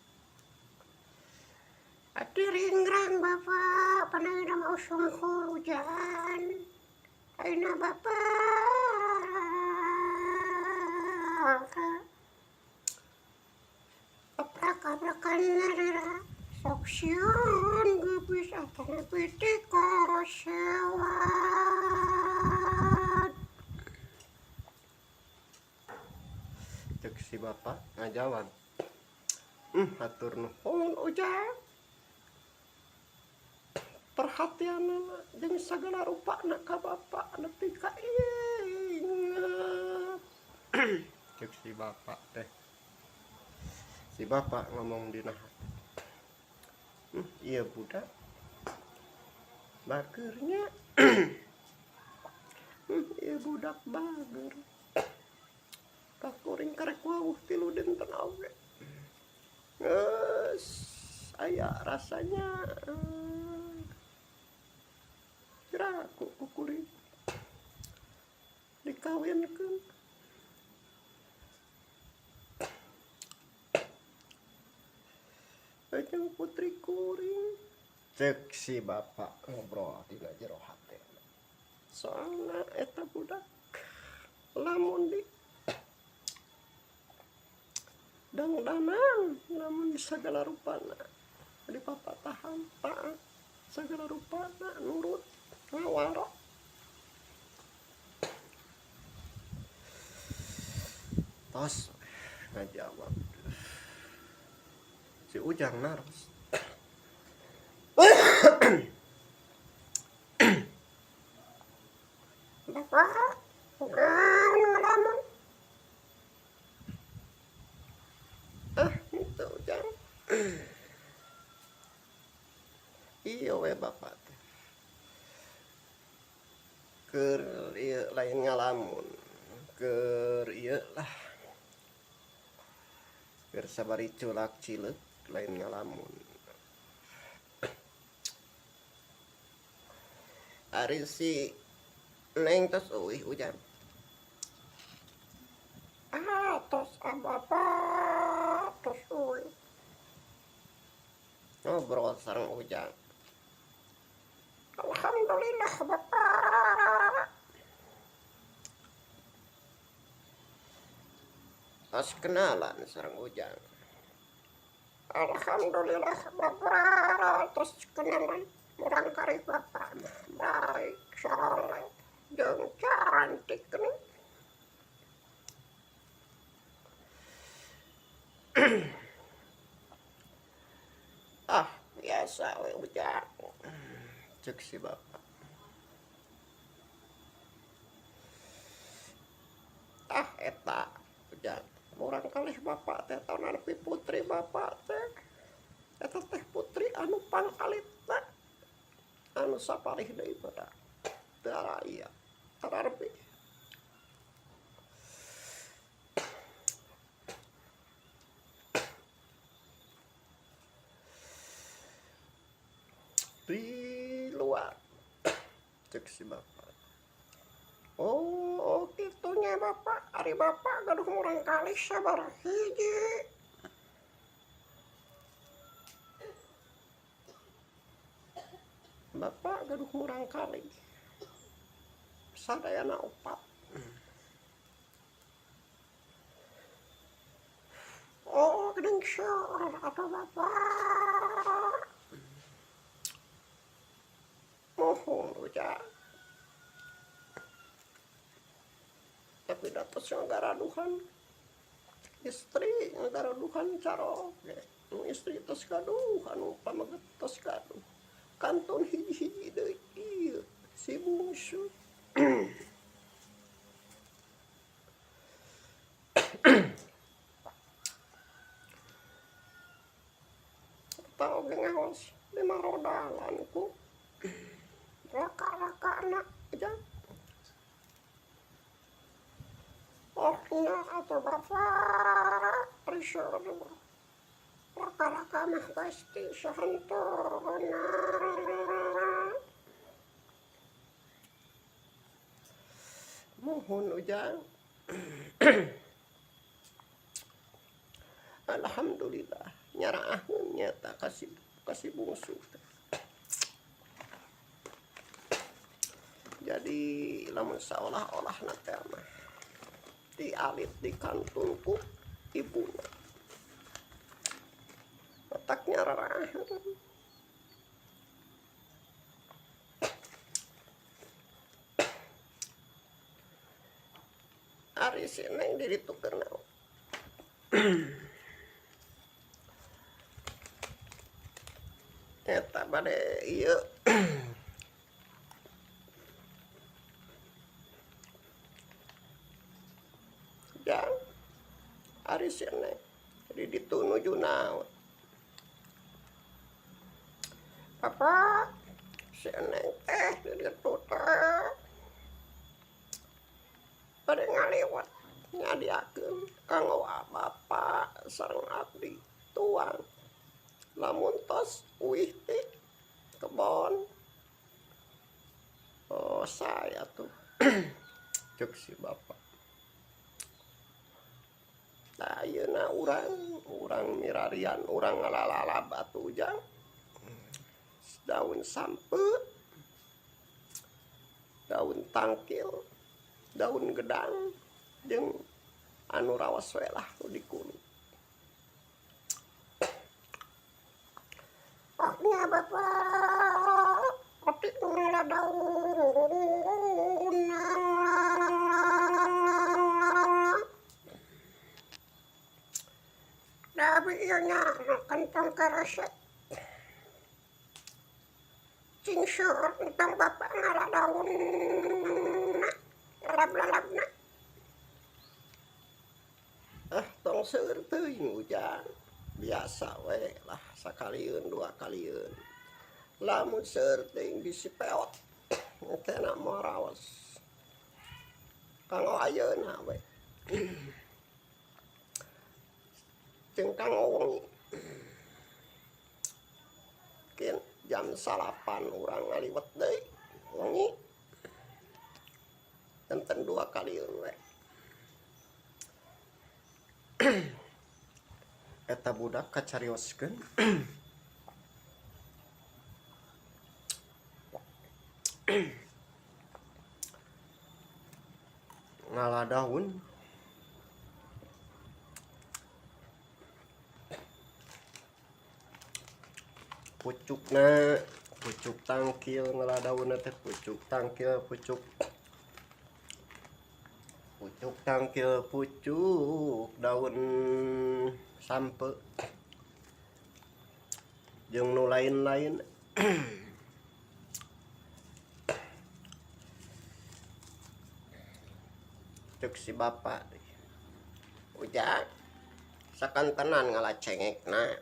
Speaker 2: Atuh ringrang bapak, pan ayeuna mah usum hujan. Ayeuna bapak. Oprak-aprakan nyalira sok sieun geubis atanapi tikosewad.
Speaker 3: Cek si bapak ngajawab, "Hatur nuhun Ujang, perhatianana jeung sagala rupana ka bapak nepi ka inget." Cek si bapak teh. Si bapak ngomong dina hati, "Ieu budak bager nya, ieu budak bager. Ka kuring karek wawuh 3 dinten oge geus aya rasanya piraku ku kuring dikawinkeun. Jeung putri kuring." Cek si bapak ngobrol dina jero hate. Soalna eta budak lamun di dangdanan, lamun di sagala rupana di papatahan taat, sagala rupana nurut, ngawaro. Tos ngajawab si Ujang naros.
Speaker 2: Bapak, naon ngalamun?
Speaker 3: Ah, itu Ujang. Iya we bapak teh. Keur ieu lain ngalamun. Keur ieu lah. Keur sabari culak cileuk lain ngalamun. Ari si Neng tos euih Ujang.
Speaker 2: Ah, Alhamdulillah Bapak tos uih.
Speaker 1: Ngobrol sareng Ujang.
Speaker 2: Alhamdulillah Bapak.
Speaker 1: Tos kenalan sareng Ujang.
Speaker 2: Alhamdulillah Bapak tos kenalan murangkalih Bapak mah baik, soleh, jeung cantik nih.
Speaker 1: Ah, biasa we Ujang. Cek si bapak. Ah, eta Ujang. Murangkalih bapak teh tanapi putri bapak teh. Eta teh putri anu pangalitna. Anu sapalih deui pada teu araya. Tararepi. Di luar. Cek si bapak.
Speaker 2: Oh, kitu nya Bapak. Ari Bapak gaduh murangkalih sabaraha hiji?
Speaker 1: Bapak gaduh murangkalih sadayana opat.
Speaker 2: Oh, geuning seueur atuh Bapak.
Speaker 1: Muhun Ujang. Tapi da tos ngagaraduhan istri, ngagaraduhan caroge. Nu istri tos gaduh, anu pameget tos gaduh. Kantun hiji-hiji deui ieu si bungsu. Eta oge ngaos lima rodalan ku
Speaker 2: Raka-rakana.
Speaker 1: Ujang.
Speaker 2: Oh nya atuh Bapak. Ari seueur mah. Raka-raka mah pasti sahenteuna.
Speaker 1: Muhun Ujang. Alhamdulillah nyaraaheun nyata kasih kasih bungsu teh. Jadi lamun saolah-olah na teh mah dialit di kantun ku ibuna. Otak nyaraaheun. Ari si Neng di ditu keur naon? Eta bade ieu. Jang, ari si Neng di ditu nuju naon?
Speaker 2: Bapak, si Neng teh di ditu teh
Speaker 1: bade ngaliwet nyadiakeun kanggo bapak sareng abdi tuang lamun tos uih ti kebon. Oh, saya tuh cek si bapak. Nah, ayeuna urang mirarian urang ngalalalab atuh Ujang. Daun sampeu, daun tangkil, daun gedang, jeung anu raos we lah nu dikulu.
Speaker 2: Oh nya Bapak, abdi ngala daunna. Da abi ieu nya kentong keresek. Cing seueur entong Bapak ngala daunna, lalab-lalabna.
Speaker 1: Ah, tong seueur teuing Ujang. Biasa we lah sakalieun dua kalieun. Lamun seueur teuing bisi peot. Engkena moal raos. Kanggo ayeuna we. Jeung kanggo wengi. Mungkin jam 9 urang ngaliwet deui wengi. Enten dua kalieun we.
Speaker 3: Eta budak kacarioskeun. Ngala daun. Pucukna pucuk tangkil ngala daunna teh pucuk tangkil pucuk pucuk tangkil pucuk daun sampe jeung nu lain-lain. Cek si bapak, "Ujang, sakantenan ngala cengekna,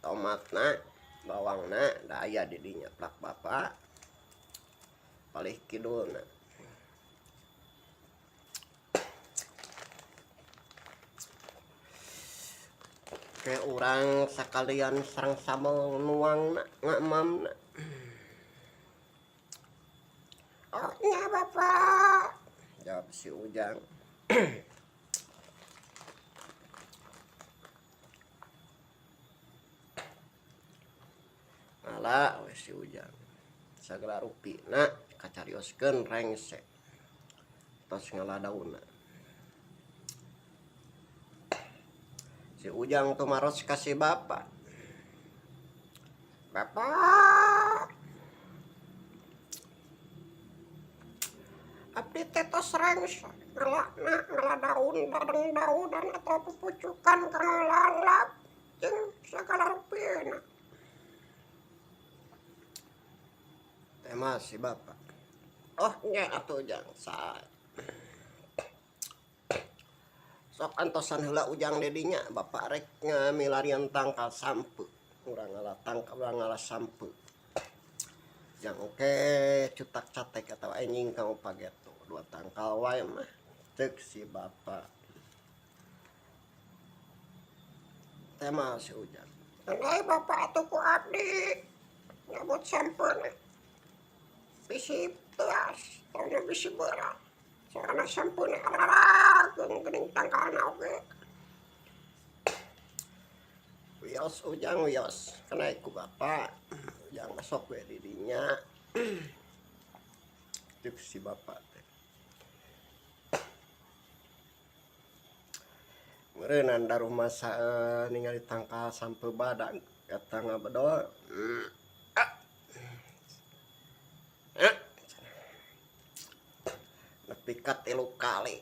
Speaker 3: tomatna, bawangna da aya di dinya plak bapak palih kidulna." Ke urang sakalian sareng sambel nuangna ngamamna.
Speaker 2: Oh nya bapak.
Speaker 3: Jawab si Ujang. Ngala we si Ujang. Sagala rupina kacarioskeun rengse. Tos ngala daunna. Si Ujang tumaros ka si bapa.
Speaker 2: Bapak. Abdi teh tos rengse ngalana ngala daun dadeng daunan atau pupucukan kana lalap jeung sagala rupina.
Speaker 3: Tema si bapak. Oh nya atuh Ujang sa. Sok antosan heula Ujang di dinya, bapak rek ngamilarian tangkal sampe. Urang ngala tangkal urang ngala sampe. Jang oke cutak catek atau anjing kamu pageto dua tangkal wae mah cek si bapak. Tema si Ujang.
Speaker 2: Enggai bapak atuh ku abdi nyabut sampeuna. Bisi teas, tongna bisi beurang. Soalna sampeuna ararageung geuning tangkalna oge.
Speaker 3: Wios Ujang wios, kena ku bapak. Ujang masuk we di dinya. Cek si bapak teh. Meureunnan daruh masa ningali tangkal sampe badag eta ngabedol. Nepi ka 3 kali.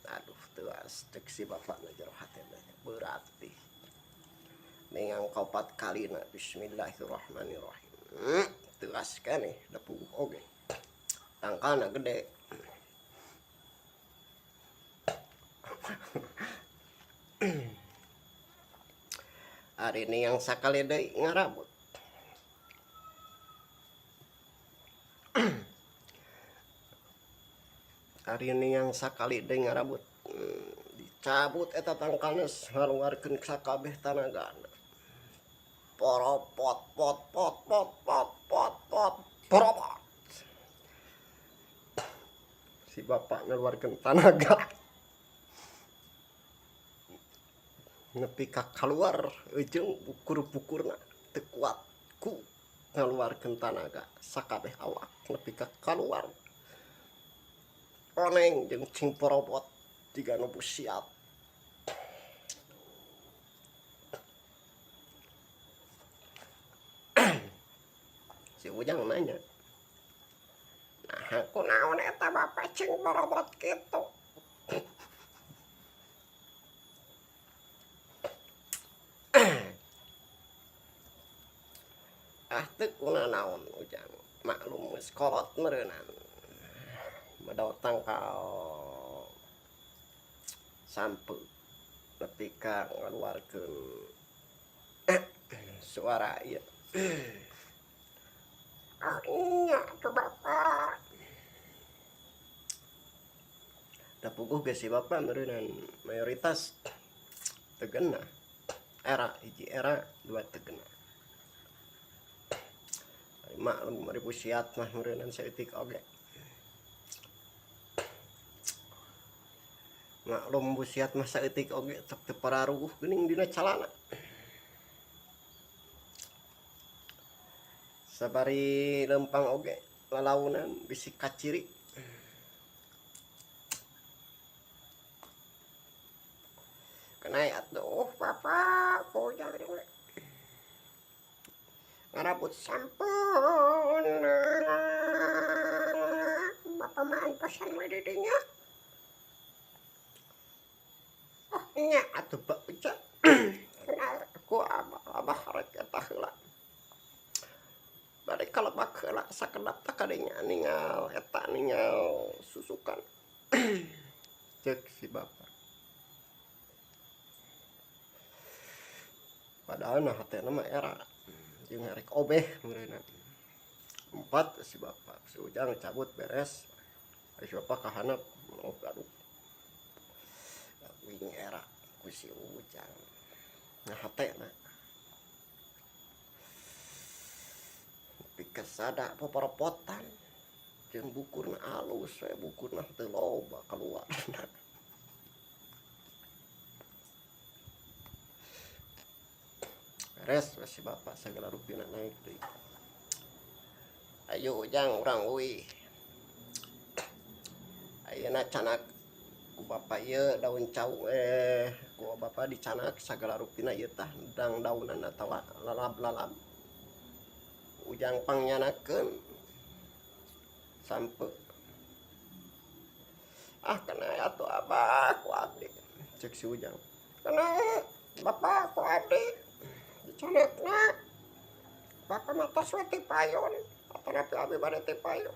Speaker 3: Aduh teuas cek si bapak na jero hatena berarti. Ningang kaopat kalina bismillahirrahmanirrahim. Teuas keneh da puguh oge. Tangkalna gede. Ari niang sakali deui ngarabut. Ari niang sakali deui ngarabut. Dicabut eta tangkalna ngaluarkeun sakabeh tanagana. Poropot pot pot pot pot pot pot poropot. Si bapak ngeluarkeun tanaga. Nepi ka kaluar ujung bukur-bukurna teu kuat ku ngaluarkeun tanaga sakabeh awak nepi ka kaluar. Oneng jeung cing porobot jiga nu busiat. Si Ujang nanya,
Speaker 2: nah kunaon eta bapak cing borobot kitu?
Speaker 3: Ah teu kunanaon Ujang, maklum geus kolot meureunan. Medal tangkal sampe nepi ka ngaluarkeun suara ieu.
Speaker 2: Oh iya tuh bapak.
Speaker 3: Da puguh ge si bapak meureunan mayoritas teu genah. Era hiji era dua teu genah. Maklum ari busiat mah meureunan saeutik oge. Maklum busiat mah saeutik oge sok teu pararuguh geuning dina calana. Sabari leumpang oge lalaunan bisi kaciri. Kenai atuh
Speaker 2: Bapak ku Ujang ngarabut sampun. Bapak mah antosan we di dinya.
Speaker 3: Oh nya atuh Pak Ujang. Kenal ku abah, abah rek eta heula. Bade kalebak heula sakedap tah kadinya ningal eta ningal susukan. Ceuk si bapa. Padahal nah hatena mah era jeung rek obeh meureunna. Empat si bapa, si Ujang cabut beres. Ari si bapa ka handap, oh aduh. Wing era ku si Ujang. Nah hatena. Nepi ka sada poporopotan jeung bukurna alus we bukurna teu loba kaluarna. Beres we si bapa sagala rupina naik deui. Ayo Ujang urang uih. Ayeuna canak ku bapa ieu daun cau ku bapa dicanak sagala rupina ieu tah dang daunan atawa lalab-lalab. Ujang pangyanakeun sampe. Ah kena atuh abah ku abdi. Ceuk si Ujang.
Speaker 2: Kena bapa ku abdi. Dicanakna. Bapa mah tos we ti payun. Atanapi abi bade ti payun.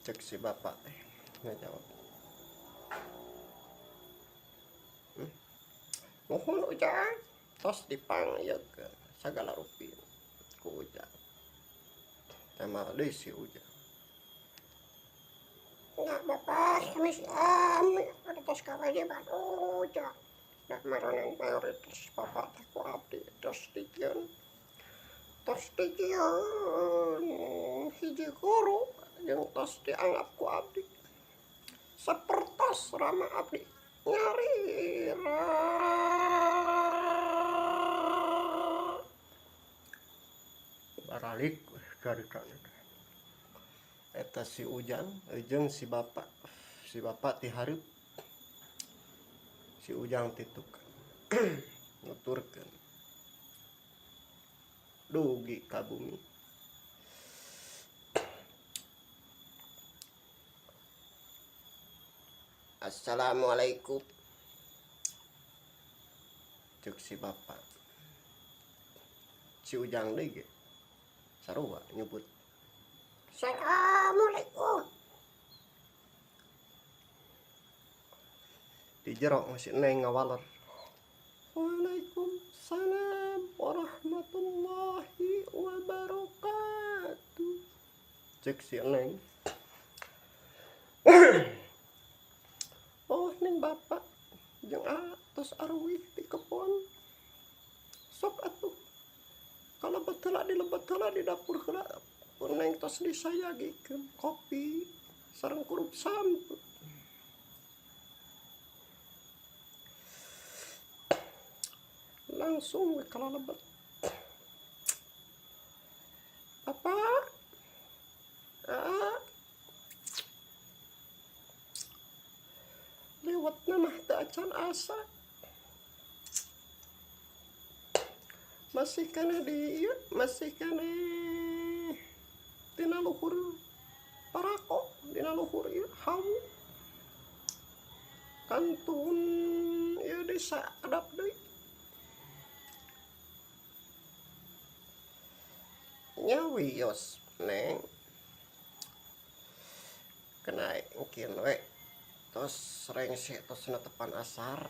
Speaker 3: Ceuk si bapa teh ngajawab. Nuhun Ujang, tos dipanggiekeun sagala rupi ku Ujang. Teh deui si Ujang.
Speaker 2: Nya bapa sami-sami atuh tos kawajiban Ujang. Nah maranan mayoritas bapa teh ku abdi tos dijieun. Tos dijieun hiji guru jeung tos dianggap ku abdi. Sapertos rama abdi nyarira.
Speaker 3: Baralik caritana teh. Eta si Ujang jeung si bapa. Si bapa ti hareup. Si Ujang ti tukang. Nuturkeun. Dugi ka bumi. Assalamualaikum. Ceuk si bapa. Si Ujang deui ge sarua nyebut.
Speaker 2: Assalamualaikum.
Speaker 3: Di jero masih neng ngawaler. Waalaikumsalam warahmatullahi wabarakatuh. Ceuk si neng. Oh neng bapak jeung atos arwih di kebon. Sok atuh. Kalebet heula dilebet heula di dapur heula. Neng tos disayagikeun kopi sareng kurup sampe. Langsung we kalalebet. Bapak. Ah. Lewatna mah teu acan asa. Masih keneh di ieu, masih keneh dina luhur parako, dina luhur ieu hawu. Kantun ieu desa kedap deui. Nya wios neng. Kena engkin we tos rengse tos netepan asar.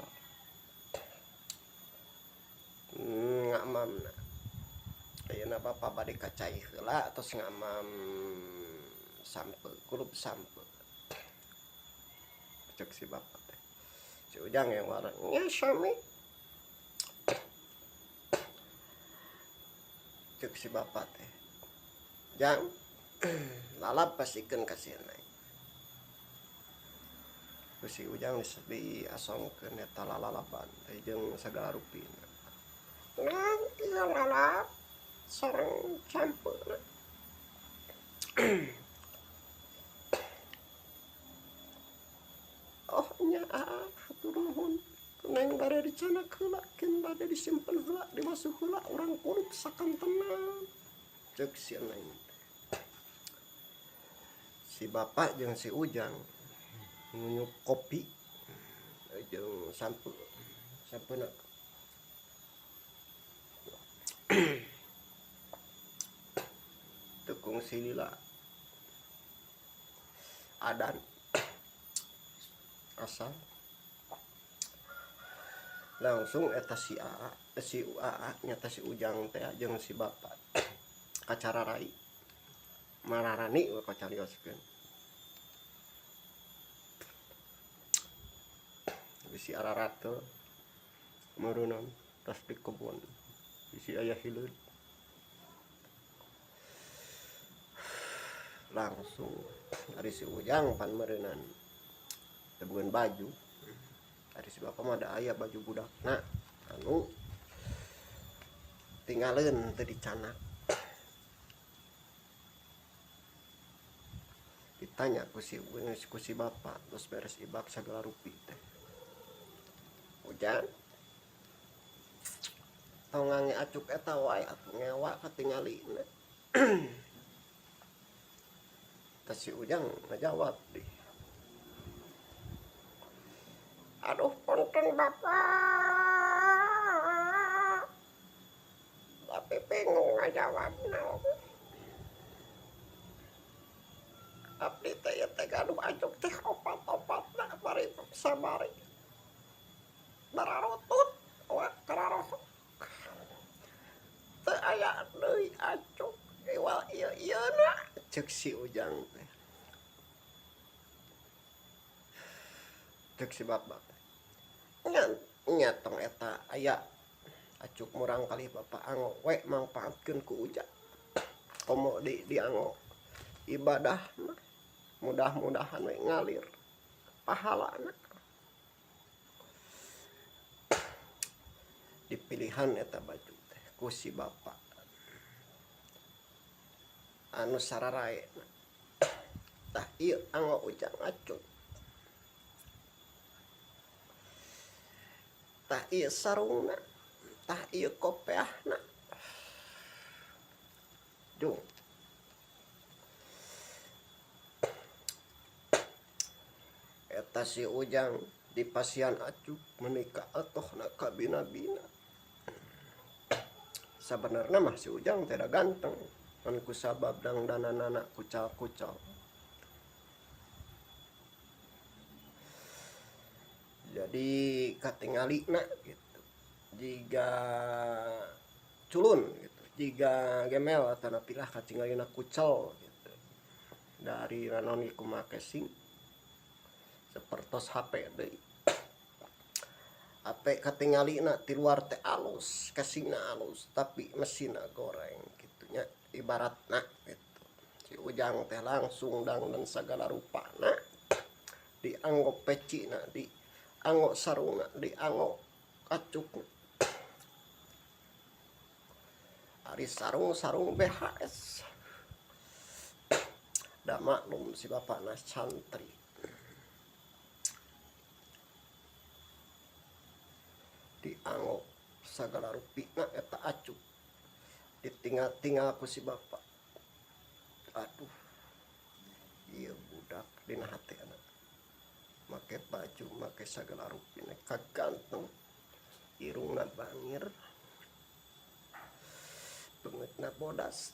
Speaker 3: Ngamamna. Ayeuna bapa bade ka cai heula tos ngamam sampe, kulub sampe. Ceuk si bapa teh. Si Ujang yang warang
Speaker 2: nya sami.
Speaker 3: Ceuk si bapa teh. Jang, Lalap pasikeun ka si Neng. Ku si Ujang diasongkeun eta lalalaban jeung sagala rupina.
Speaker 2: Neng ieu lalap sareng campeuna.
Speaker 3: Oh nya aa hatur nuhun. Neng bade dicanak heula keun bade disimpen heula dimasuh heula urang kurup sakantenan. Ceuk si Neng. Si bapak jeung si Ujang ngunyuk kopi jeung sampe sampena. Teu kungsi lila adan asal langsung eta si AA si AA nyata si Ujang teh jeung si bapak kacararai mararani we kacarioskeun bisi ararateul meureunnan tos di kebon bisi aya hileud langsung ari si Ujang pan meureunnan teu boga baju ari si bapak mah da aya baju budakna anu tingaleun teu dicanak. Ditanya ku si bapak terus beres ibak sagala rupi teh. Ujang tong ngange acuk eta wae atuh ngewa katingalina. Tah si Ujang ngajawab deh.
Speaker 2: Aduh punten bapak, tapi bingung ngajawabna. Abdi teh ieu teh gaduh acuk teh opat-opatna bari sabari. Bararutut wa kararohok. Teu aya deui acuk iwal ieu-ieuna
Speaker 3: ceuk si Ujang teh. Ceuk si bapak teh. Nya tong eta aya acuk murang kali bapak anggo we mangpaatkeun ku Ujang. Komo di dianggo ibadah mah mudah-mudahan we ngalir pahalana. Dipilihan eta baju teh ku si bapak anu sararaena. Tah ieu anggo Ujang acuk. Tah ieu sarungna, tah ieu kopeahna. Duh. Eta si Ujang di pasian acuk menikah atohna kabina-bina. Sabenerna mah si Ujang teh da ganteng, ngan ku sabab dangdananana kucal-kucal. Jadi katingalina gitu. Jiga culun gitu, jiga gemel atanapi lah katingalina kucel gitu. Dari naon ge kumaha casing sapertos HP deui. HP katingalina ti luar teh alus, casingna alus, tapi mesinna goreng kitu nya ibaratna gitu. Si Ujang teh langsung dangdan sagala rupana dianggo pecina, dianggo sarungna, dianggo acukna. Ari sarung-sarung BHS. Da maklum si bapakna santri. Dianggo sagala rupina eta acuk. Ditinggal-tinggal ku si bapak. Aduh. Ieu budak dina hatena. Make baju, make sagala rupina kaganteng. Irungna bangir. Beungeutna bodas.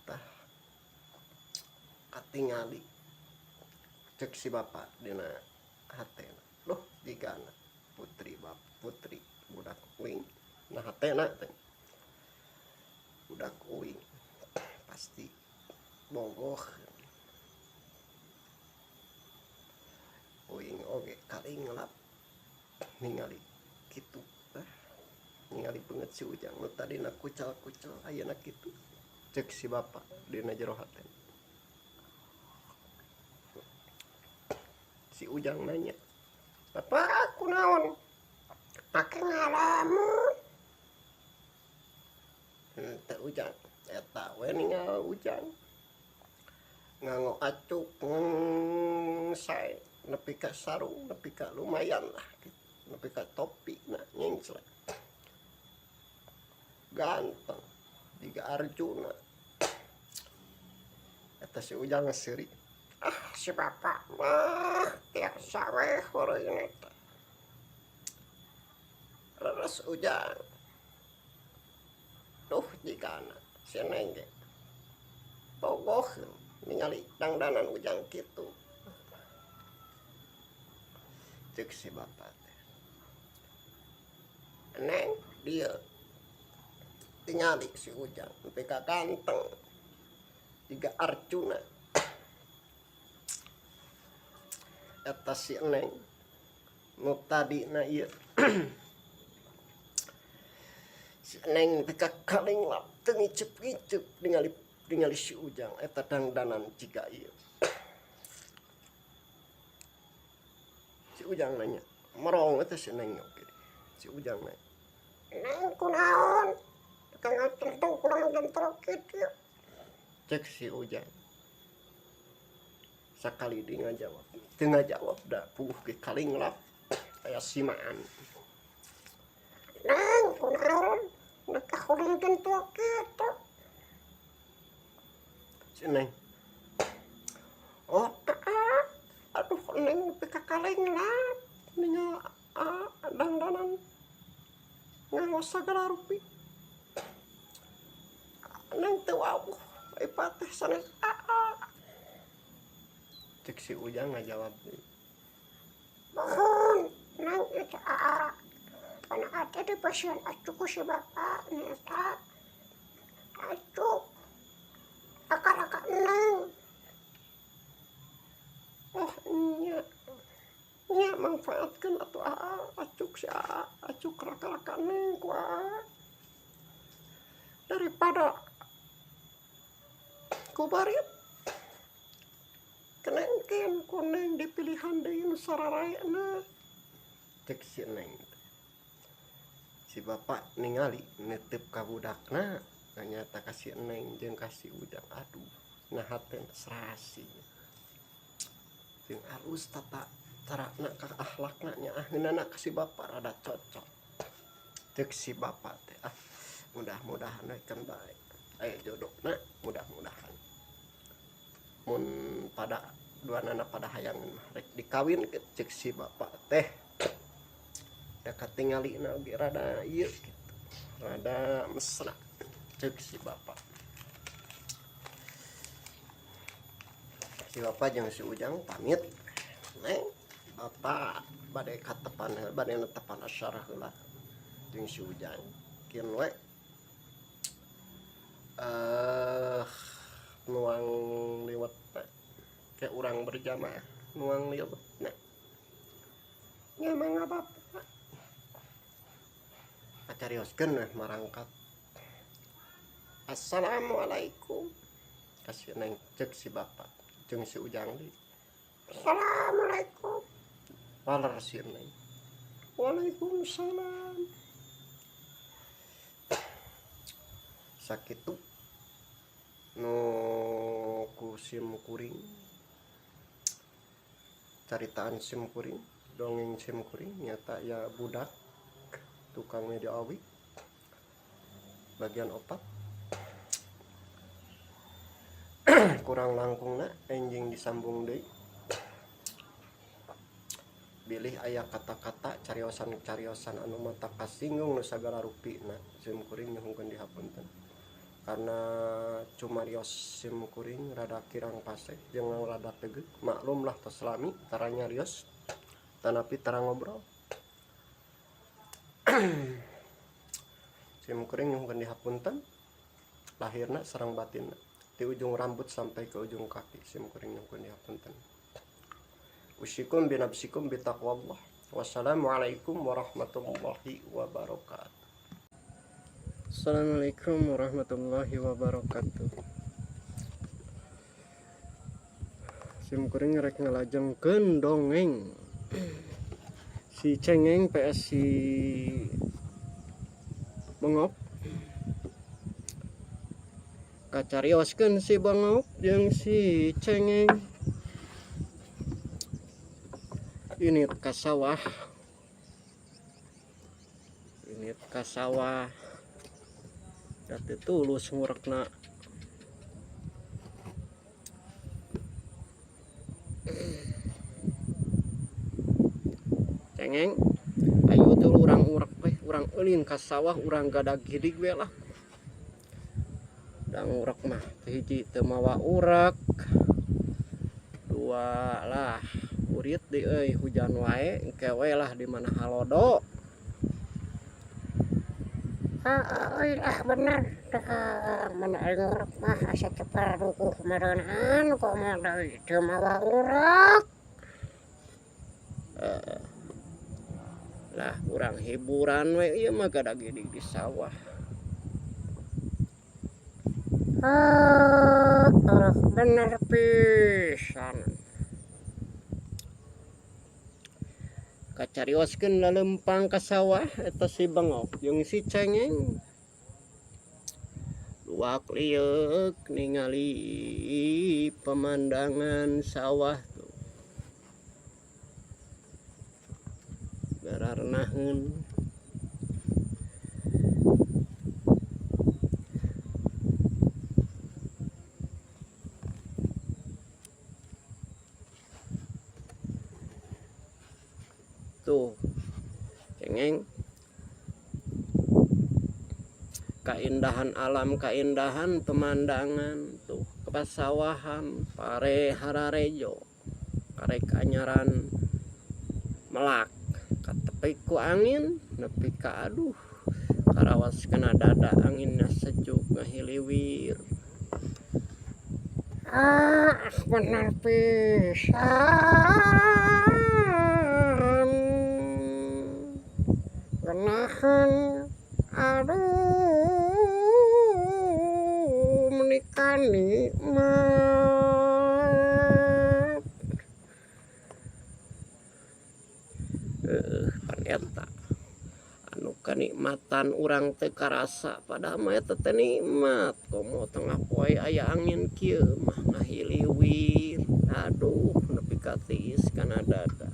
Speaker 3: Tah katingali ceuk si bapak dina hatena. Loh jigana putri bap putri budak uing na hatena teh. Budak uing pasti bogoh. Uing oge kalinglap ningali kitu teh. Ningali Ningali beungeut si Ujang nu tadina kucal-kucal ayeuna kitu ceuk si bapa dina jero hatena. Si Ujang nanya,
Speaker 2: Bapak kunaon make ngalamun?
Speaker 3: Henteu Ujang, eta we ningal Ujang nganggo acuk sae nepi ka sarung, nepi ka lumayan lah gitu, nepi ka topi na nyengslek, ganteng jiga Arjuna. Eta si Ujang seuri.
Speaker 2: Ah, si bapak mah tiasa we heureuyna teh.
Speaker 3: Leres Ujang, duh jigana si Neng ge bogoh ningali dangdanan Ujang kitu. Ceuk si bapak teh,
Speaker 2: Neng
Speaker 3: dieu tingali si Ujang nepi ka ganteng jiga Arjuna. Eta si Neng nu tadina ieu si Neng nepi ka kalinglap teu ngiceup-ngiceup ningali ningali si Ujang eta dangdanan jiga ieu. Si Ujang nanya, merong eta si Neng oge. Si Ujang nanya,
Speaker 2: Neng kunaon tukang ngacentung kurang jentol kitu?
Speaker 3: Cek si Ujang. Sakali deui ngajawab, teu ngajawab da puguh ge kalinglap aya simaan.
Speaker 2: Neng kunaon nepi kurang jentol kitu?
Speaker 3: Si Neng, oh aduh Neng nepi ka kalinglap ningal dangdanan nganggo sagala rupi. Neng teu wawuh ai pateh sanes aa. Cek si Ujang ngajawab deui.
Speaker 2: Mohon Neng itu aa, kana ate dipasihan acuk ku si bapak nya eta acuk raka-raka Neng.
Speaker 3: Oh nya, nya mangfaatkeun atuh aa, acuk si aa, acuk raka-raka Neng ku aa. Daripada ku barit kenengkeun ku Neng dipilihan deui nu sararaena. Cek si Neng teh. Si bapak ningali neuteup ka budakna, nyata ka si Neng jeung ka si Ujang. Aduh, nah hatena serasi. Jeung alus tata carana ka akhlakna nyaaheunana ka si bapak rada cocok. Cek si bapak teh, ah mudah-mudahan we kan bae aya jodohna, mudah-mudahan. Mun pada duanana pada hayangeun mah rek dikawinkeun cek si bapak teh. Da katingalina oge rada ieu kitu, rada mesra cek si bapak. Si bapak jeung si Ujang pamit. Neng, bapak bade katepan bade netepan asyara heula jeung si Ujang. Kieu we nuang liwetna ke urang berjamaah nuang liwetna. Nya mangga bapak. Kacarioskeun weh marangkat. Assalamualaikum. Kasih Neng cek si bapak jeung si Ujang deui.
Speaker 2: Assalamualaikum.
Speaker 3: Waler si Neng. Waalaikumsalam. Sakitu nu ku sim kuring, caritaan sim kuring, dongeng sim kuring nyata ya budak tukang media awi bagian 4. Kurang langkungna enjing disambung deui. Bilih aya kata-kata cariosan-cariosan anu mata kasinggung nu sagala rupina sim kuring nyuhunkeun dihapunten. Karena cumarios sim kuring rada kirang pase jeung rada tegeuk, maklumlah tos lami tara nyarios tanapi tara ngobrol. Sim kuring nyuhunkeun dihapunten lahirna sareng batinna ti ujung rambut sampai ke ujung kaki sim kuring nyuhunkeun dihapunten. Usikum binafsikum bitaqwallah. Wassalamualaikum warahmatullahi wabarakatuh. Assalamualaikum warahmatullahi wabarakatuh. Sim kuring rek ngalajengkeun dongeng si Cengeng PS si Bengok. Kacarioskeun si Bengok jeung si Cengeng. Ini ka sawah. Ini ka sawah. Dati tulus ngurekna. Cengeng, ayo tuh urang urek weh, urang eulin ka sawah, urang gadag gidig we lah. Da ngurek mah teu hiji teu mawa urek. Dua lah, urit di euy hujan wae, engke we lah di mana halodo.
Speaker 2: Euy ah bener mun aing ngurek mah asa teu paradukuh meureunan komo deui teu mawa urek.
Speaker 3: Lah urang hiburan we ieu mah gadag gidig di sawah.
Speaker 2: Bener pisan.
Speaker 3: Kacarioskeun lalempang ka sawah eta si Bengok jeung si Cengeng. Luak lieuk ningali pemandangan sawah tuh. Gararnaheun. Tuh, Cengeng. Kaindahan alam, kaindahan pemandangan tuh, kepasawahan, pare hararejo, karek anyaran melak, katepi ku angin, nepi ka aduh, karawas kena dada anginnya sejuk ngahiliwir.
Speaker 2: Ah, bener pisan. Genahan, aduh, menika nikmat.
Speaker 3: Pan eta anu kanikmatan urang teu karasa padahal mah eta teh nikmat. Komo tengah poe aya angin kieu mah ngahiliwir. Aduh, nepi ka tiis kana dada.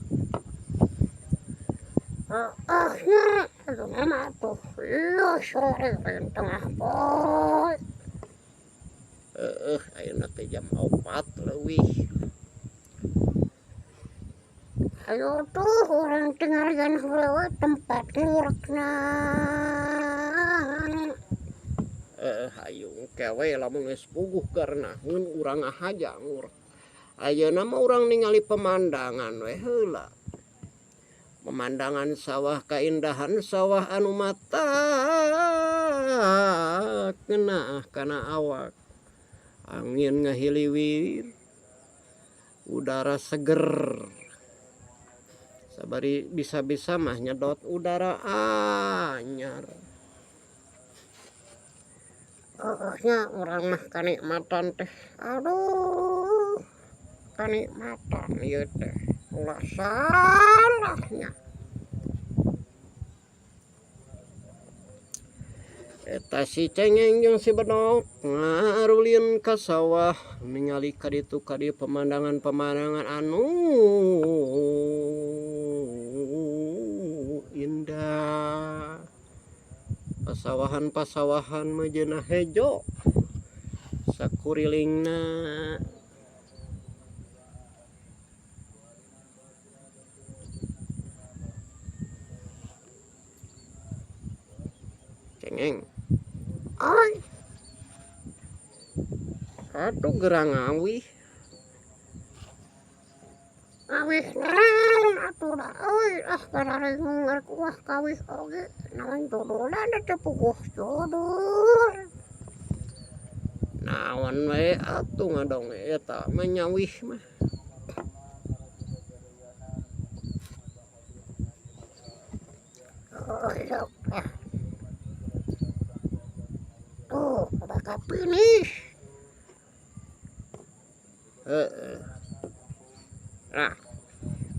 Speaker 2: Akhir ayeuna tuh ieu sore tengah poe.
Speaker 3: Ayeuna teh jam 4 leuwih.
Speaker 2: Ayo tuh urang tinggalian heula we tempat ngurekna.
Speaker 3: Hayu engke we lamun geus puguh garnaheun urang ngahaja ngurek. Ayeuna mah urang ningali pemandangan we heula. Pemandangan sawah, kaindahan sawah anu mata kena kana awak. Angin ngahiliwir, udara seger. Sabari bisa-bisa mah nyedot udara anyar.
Speaker 2: Nya urang mah kanikmatan teh. Aduh, kanikmatan ieu teh. Ulah salahnya.
Speaker 3: Eta si Cengeng jeung si Benok ngarulin ka sawah ningali ka ditu ka dieu pemandangan-pemandangan anu indah. Pasawahan-pasawahan mejeuna hejo sakurilingna. Cengeng.
Speaker 2: Ai.
Speaker 3: Aduh gerang ngawih.
Speaker 2: Ngawih naon atuh da euy, ah gararingung rek uah kawih oge naon judulna teh puguh judul.
Speaker 3: Naon we atuh ngadonge eta mah nyawih mah.
Speaker 2: Tuh, bakal finish.
Speaker 3: Heeh.
Speaker 2: Nah,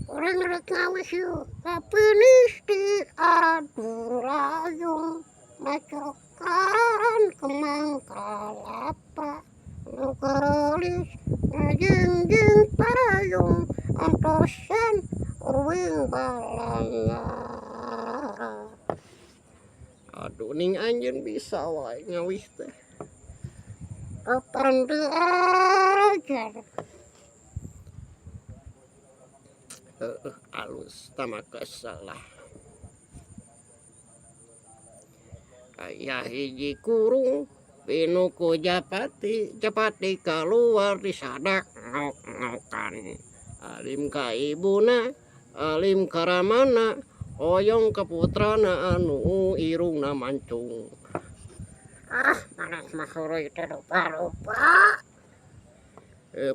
Speaker 2: urang rek ngawih yeuh ka finish di Adulayung macokan kemang kalapa nu geulis ngajingjing payung antosan uing balanyara.
Speaker 3: Aduh ning anjeun bisa wae ngawih teh.
Speaker 2: Kapan diajar?
Speaker 3: Heeh, alus tama kesel lah. Aya hiji kurung pinuh ku japati, japati kaluar disadak ngok-ngokan. Alim ka ibuna, alim ka ramana, hoyong ka putrana anu irungna mancung.
Speaker 2: Ah, maneh mah heureuy teh rupa-rupa.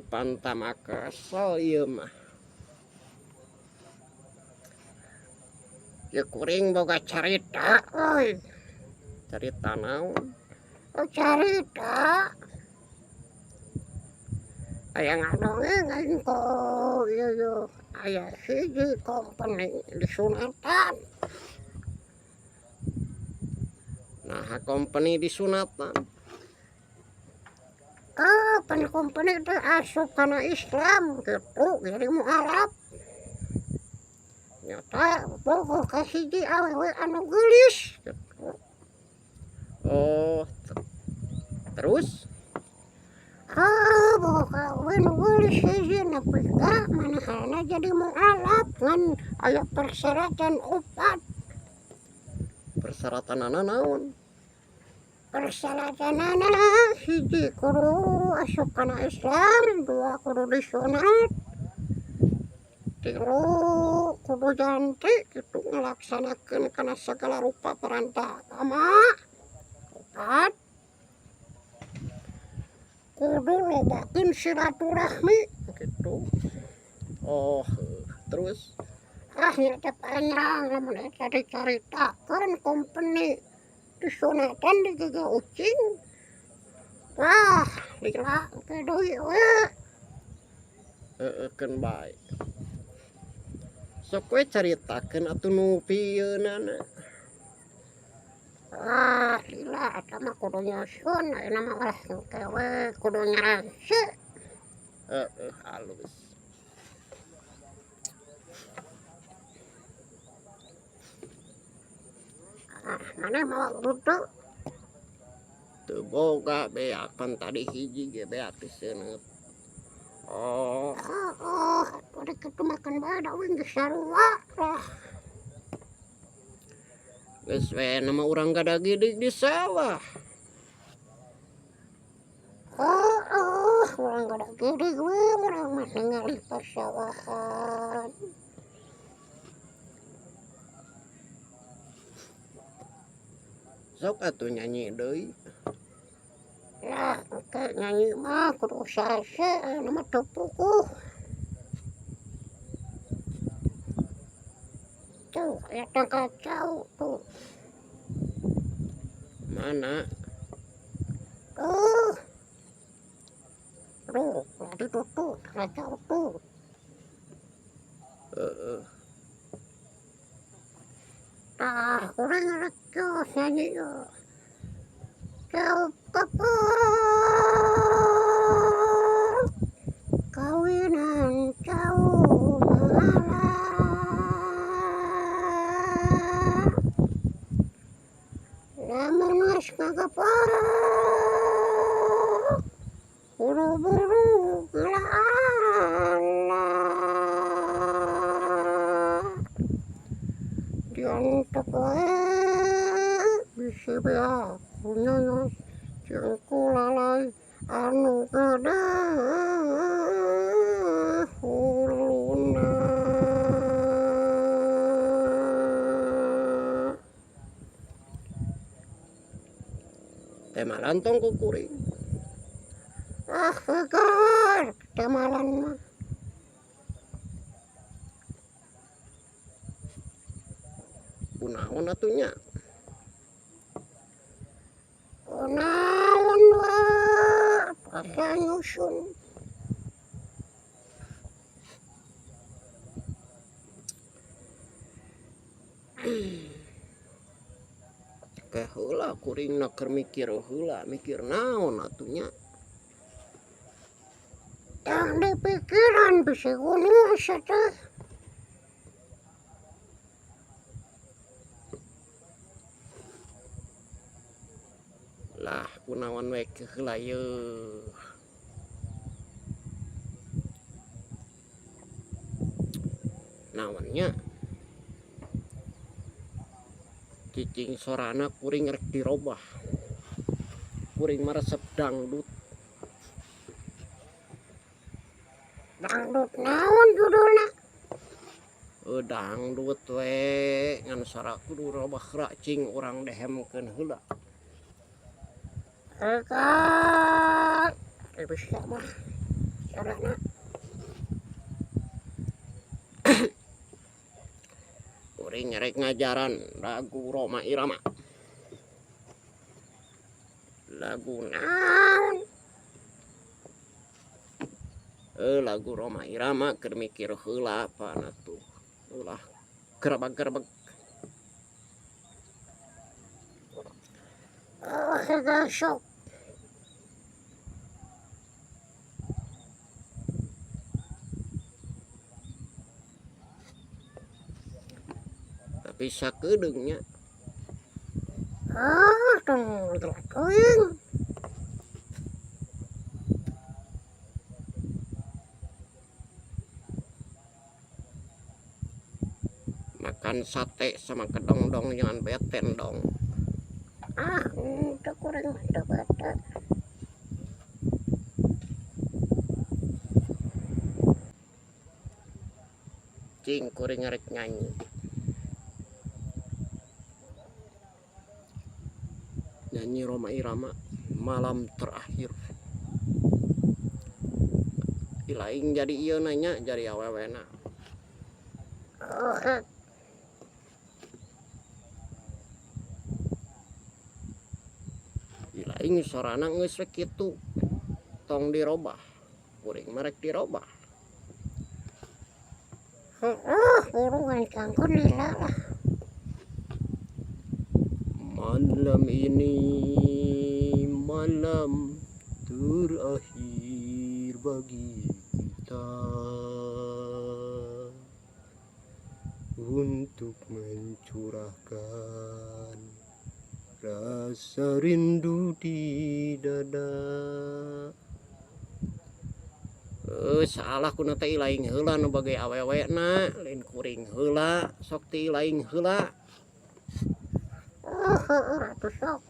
Speaker 3: Pan tama kesel ieu mah.
Speaker 2: Ieu kuring boga carita euy.
Speaker 3: Carita naon?
Speaker 2: Oh, carita. Aya ngadongeng aing ku ieu yeuh. Aya hiji company disunatan.
Speaker 3: Naha company disunatan?
Speaker 2: Ah, pan company teh asup kana Islam kitu jadi mualaf. Nyata bogoh ka hiji awewe anu geulis kitu.
Speaker 3: Oh, terus?
Speaker 2: Ah, bogoh ka awewe nu geulis hiji nepi ka manehna jadi mualaf ngan aya persyaratan opat.
Speaker 3: Persyaratanana naon?
Speaker 2: Persyaratanana hiji kudu asup kana Islam, dua kudu disunat, tilu kudu janti kitu ngalaksanakeun kana sagala rupa perintah agama, opat kudu lobakeun silaturahmi kitu.
Speaker 3: Oh, terus?
Speaker 2: Ah, nya teh panjang lamun eta dicaritakeun company disunatan digaga ucing. Wah, lila engke deui we.
Speaker 3: Heeh, keun bae. Sok we caritakeun atuh nu pieunana.
Speaker 2: Wah, lila eta mah kudu nyusun ayeuna mah ulah engke we kudu nyarangse.
Speaker 3: Heeh, halus.
Speaker 2: Ah, maneh mawa butuh?
Speaker 3: Teu boga beak pan tadi hiji ge beak diseuneut. Oh.
Speaker 2: Heeh, atuh rek kitu makan bae da uing geus sarua lah.
Speaker 3: Geus we nama urang gadagidig di sawah.
Speaker 2: Heeh, urang gadagidig we urang mah ningali pasawahan.
Speaker 3: Sok atuh nyanyi deui.
Speaker 2: Lah, engke nyanyi mah kudu sase ayeuna mah teu puguh. Tuh, aya tangkal cau tuh.
Speaker 3: Mana?
Speaker 2: Tuh. Tuh, ulah ditutup tangkal cau tuh.
Speaker 3: Heeh.
Speaker 2: Tah, kuring rek nyanyi yeuh. Cau kepeng kawinan cau mala. Lamun geus ngagepok buru-buru geula. Diantek wae bisi beak ku nyonyos jeung ku lalai anu gede huluna.
Speaker 3: Temalan tong ku kuring.
Speaker 2: Ah, segar temalan mah.
Speaker 3: Kunaon atuh nya?
Speaker 2: Kunaon wa asa nyusun.
Speaker 1: Ke heula kuringna keur mikir heula, mikir naon atuh nya.
Speaker 2: Tong dipikiran bisi gunung sia teh.
Speaker 1: Lah kunaon we ke heula yeuh. Naon nya? Cicing sorana kuring rek dirobah. Kuring mah resep dangdut.
Speaker 2: Dangdut naon judulna?
Speaker 1: Dangdut we ngan sora kudu robah heula cing urang dehemkeun heula.
Speaker 2: Eka, bisa mah sorana.
Speaker 1: Kuring rek ngajaran lagu Rhoma Irama. Lagu
Speaker 2: Naon?
Speaker 1: Lagu Rhoma Irama keur mikir heula apaan atuh. Ulah gerebeg-gerebeg.
Speaker 2: Oh, sok.
Speaker 1: Tapi sakedeung nya.
Speaker 2: Ah, tong teuing.
Speaker 1: Makan sate sama kedongdong jangan beten dong.
Speaker 2: Ah, teu kuring mah teu bete.
Speaker 1: Cing kuring rek nyanyi. Nyanyi Rhoma Irama malam terakhir. Ilaing jadi ieu nanya jadi awewena.
Speaker 2: Oh,
Speaker 1: Ilaing sorana geus we kitu. Tong dirobah. Kuring mah rek dirobah.
Speaker 2: Heeh, buruan kangkon lila lah.
Speaker 1: Malam ini malam terakhir bagi kita untuk mencurahkan rasa rindu di dada. Salah kuna teh ilaing heula nu bagai awewena, lain kuring heula, sok teh ilaing heula.
Speaker 2: Oh, heeh atuh sok.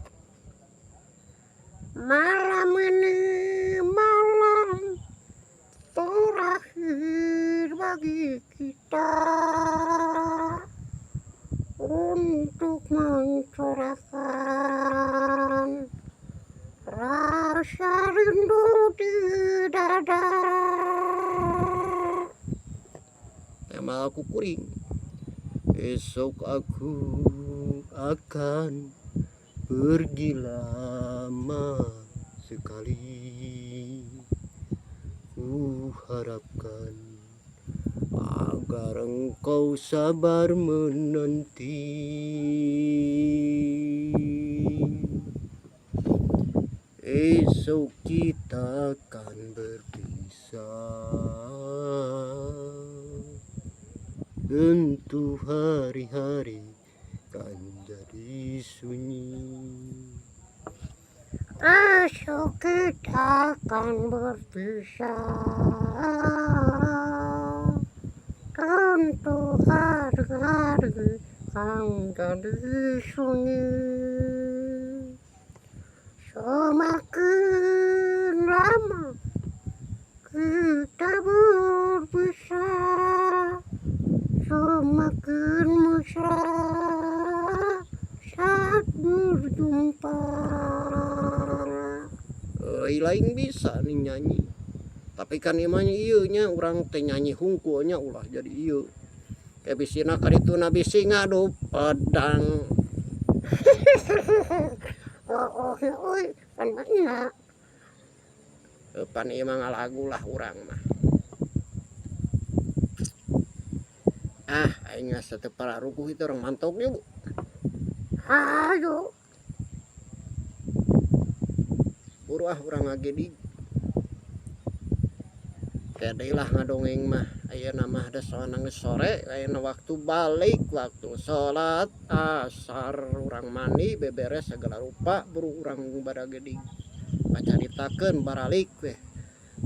Speaker 2: Malam ini malam terakhir bagi kita untuk mencurahkan rasa rindu di dada.
Speaker 1: Tema aku kuring. Esok aku akan pergi lama sekali. Ku harapkan agar engkau sabar menanti. Esok kita akan berpisah. Tentu hari-hari kan jadi sunyi.
Speaker 2: Esok kita akan berpisah. Tentu hari-hari kan jadi sunyi. Semakin lama kita berpisah, semakin mesra saat berjumpa.
Speaker 1: Lain bisa nih nyanyi. Tapi kan imahnya ieu nya urang teh nyanyi hungkul nya ulah jadi ieu. Kayak bisina kadituna bisi ngadu pedang.
Speaker 2: Oh, euy, pan mah nya.
Speaker 3: Pan ieu mah ngalagu lah urang mah. Ah, aing geus teu pararuguh itu urang mantog yuk.
Speaker 2: Hayu.
Speaker 3: Buru ah urang ngagedig. Kede lah ngadongeng mah. Ayeuna mah da soalna geus sore, ayeuna waktu balik, waktu salat asar, urang mandi beberes segala rupa buru urang baragedig. Pacaritakeun baralik weh.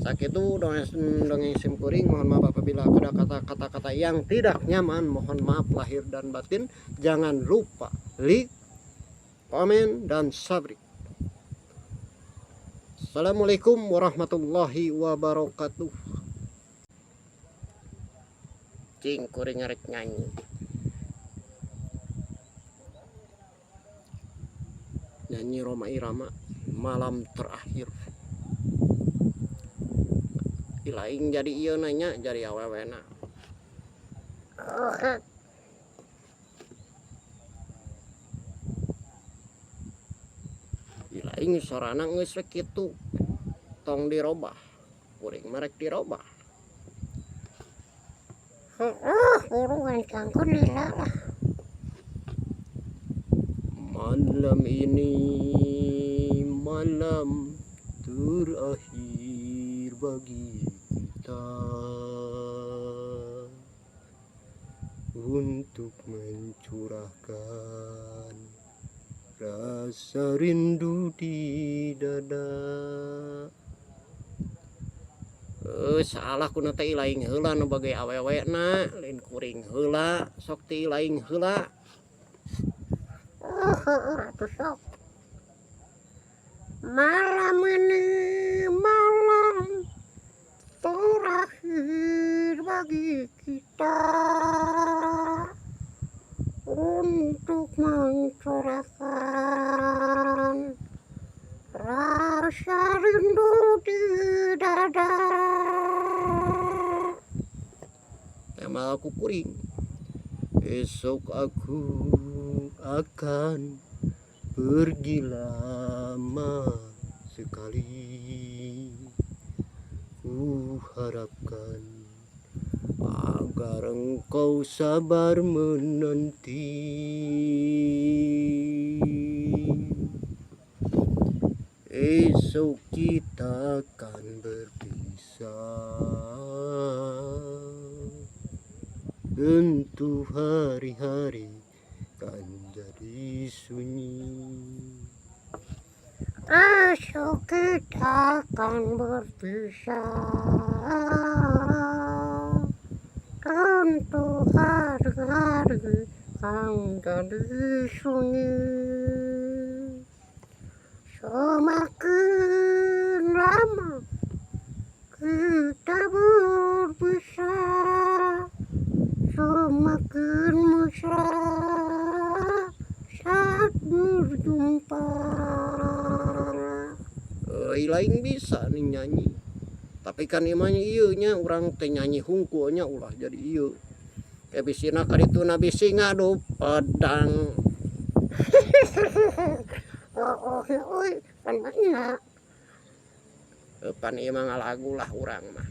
Speaker 3: Sakitu dongeng sim kuring, mohon maaf apabila ada kata-kata yang tidak nyaman, mohon maaf lahir dan batin. Jangan lupa like, komen, dan subscribe. Assalamualaikum warahmatullahi wabarakatuh. Cing kuring ngarek nyanyi. Nyanyi Rhoma Irama malam terakhir. Ilaing jadi ieu nanya jadi awewena.
Speaker 2: Oh,
Speaker 3: Ilaing sorana geus we kitu. Tong dirobah. Kuring mah rek dirobah.
Speaker 2: Heeh, buruan kangkon lila lah.
Speaker 3: Malam ini malam terakhir bagi kita untuk mencurahkan rasa rindu di dada. Salah kuna teh laing heula nu bagai awewe na, lain kuring heula, sok ti laing heula.
Speaker 2: Oh, heeh atuh sok. Malam ini malam terakhir bagi kita untuk mencurahkan rasa rindu di dada.
Speaker 3: Tema aku kuring. Esok aku akan pergi lama sekali. Ku harapkan agar engkau sabar menanti. Esok kita akan berpisah. Tentu hari-hari kan jadi sunyi.
Speaker 2: Esok kita akan berpisah. Tentu hari-hari kan jadi sunyi. Semakin lama kita berpisah, semakin mesra saat berjumpa.
Speaker 3: Euy, lain bisa nih nyanyi. Tapi kan ieu mah ieu nya urang teh nyanyi hungkul nya ulah jadi ieu. Ke bisina karituna bisi ngadu pedang.
Speaker 2: Oh, euy, pan mah nya.
Speaker 3: Pan ieu mah ngalagu lah urang mah.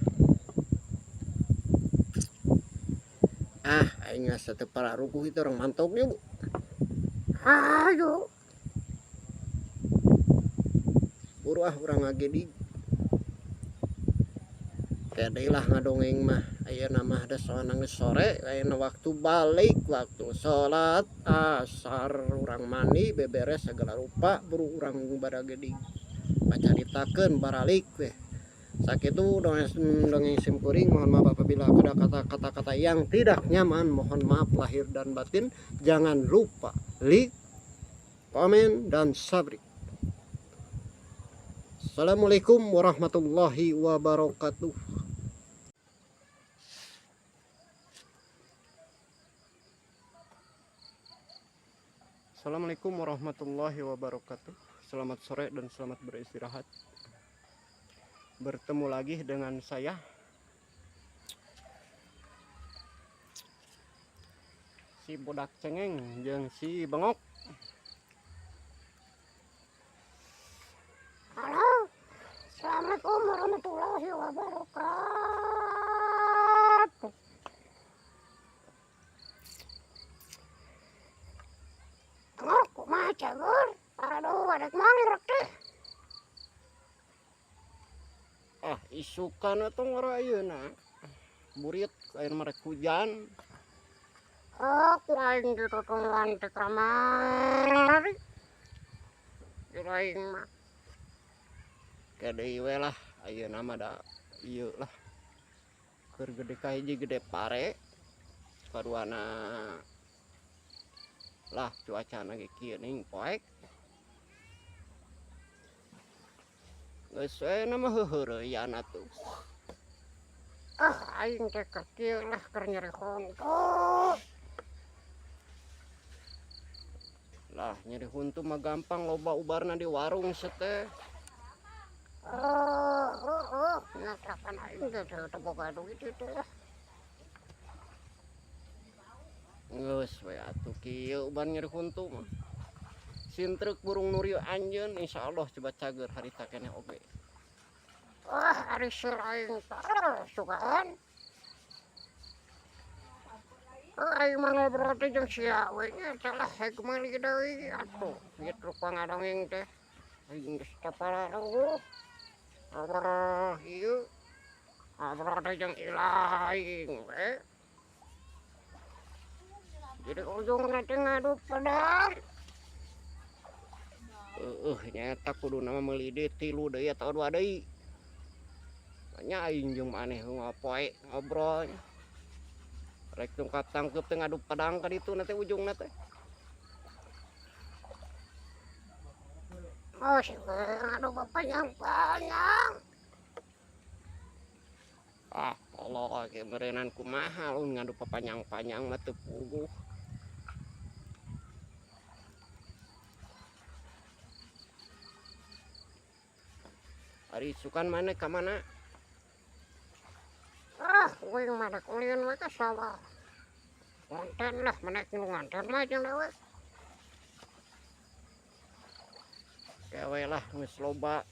Speaker 3: Ah, aing geus teu pararuguh itu urang mantog yuk.
Speaker 2: Hayu.
Speaker 3: Buru ah urang ngagedig. Kede lah ngadongeng mah. Ayeuna mah da soalna geus sore, ayeuna waktu balik, waktu salat asar, urang mandi beberes segala rupa buru urang baragedig. Pacaritakeun baralik weh. Sakitu dongeng sim kuring, mohon maaf apabila ada kata-kata yang tidak nyaman, mohon maaf lahir dan batin. Jangan lupa like, komen, dan subscribe. Assalamualaikum warahmatullahi wabarakatuh. Assalamualaikum warahmatullahi wabarakatuh. Selamat sore dan selamat beristirahat. Bertemu lagi dengan saya si bodak cengeng jeung si bengok.
Speaker 2: Halo. Assalamualaikum warahmatullahi wabarakatuh. Tengok kumaha cagur. Aduh, ada mangirek teh.
Speaker 3: Ah, isukan atuh ngora ayeuna. Burit ayeuna mah rek hujan.
Speaker 2: Oh, ku aing ditutulungan ti kamari. Jadi aing mah.
Speaker 3: Ke deui we lah ayeuna mah da ieu lah. Keur gede kahiji gede pare. Kaduana lah cuacana ge kieu ning poek. Geus we na mah heuheureyan atuh.
Speaker 2: Ah, aing teh keur kieu lah keur nyeri huntu.
Speaker 3: Lah nyeri huntu mah gampang loba ubarna di warung seteh.
Speaker 2: Oh, oh, oh, natapan aing teh teu boga duit itu lah.
Speaker 3: Geus we atuh kieu ubar nyeri huntu mah. Sintrek burung nuriu anjeun insyaallah coba cager harita keneh oge.
Speaker 2: Wah, ari sir aing teh sugaan. Oh, aing mah ngobrol teh jeung sia we nya teh lah heg meuli deui atuh. Kitu pangadongeng teh. Aing geus teu pararuguh. Ngobrol ieu. Ngobrol teh jeung ilaing we. Jadi ujungna teh ngadu pedang.
Speaker 3: Heueuh nyaeta kuduna mah meuli deui 3 deui atawa 2 deui. Nya aing jeung maneh ngopoe ngobrol. Rek tungkap tangkeup teh ngadu pedang ka ditu na teh ujungna teh.
Speaker 2: Oh, si ngadu panjang-panjang.
Speaker 3: Ah, tolol ge meureunnan kumaha lamun ngadu papanjang-panjang mah teu puguh. Ari isukan maneh ka mana?
Speaker 2: Ah, uing mah rek ulin we ka sawah. Konten lah, mana nu ngonten mah jeung dewek.
Speaker 3: Kewe lah geus loba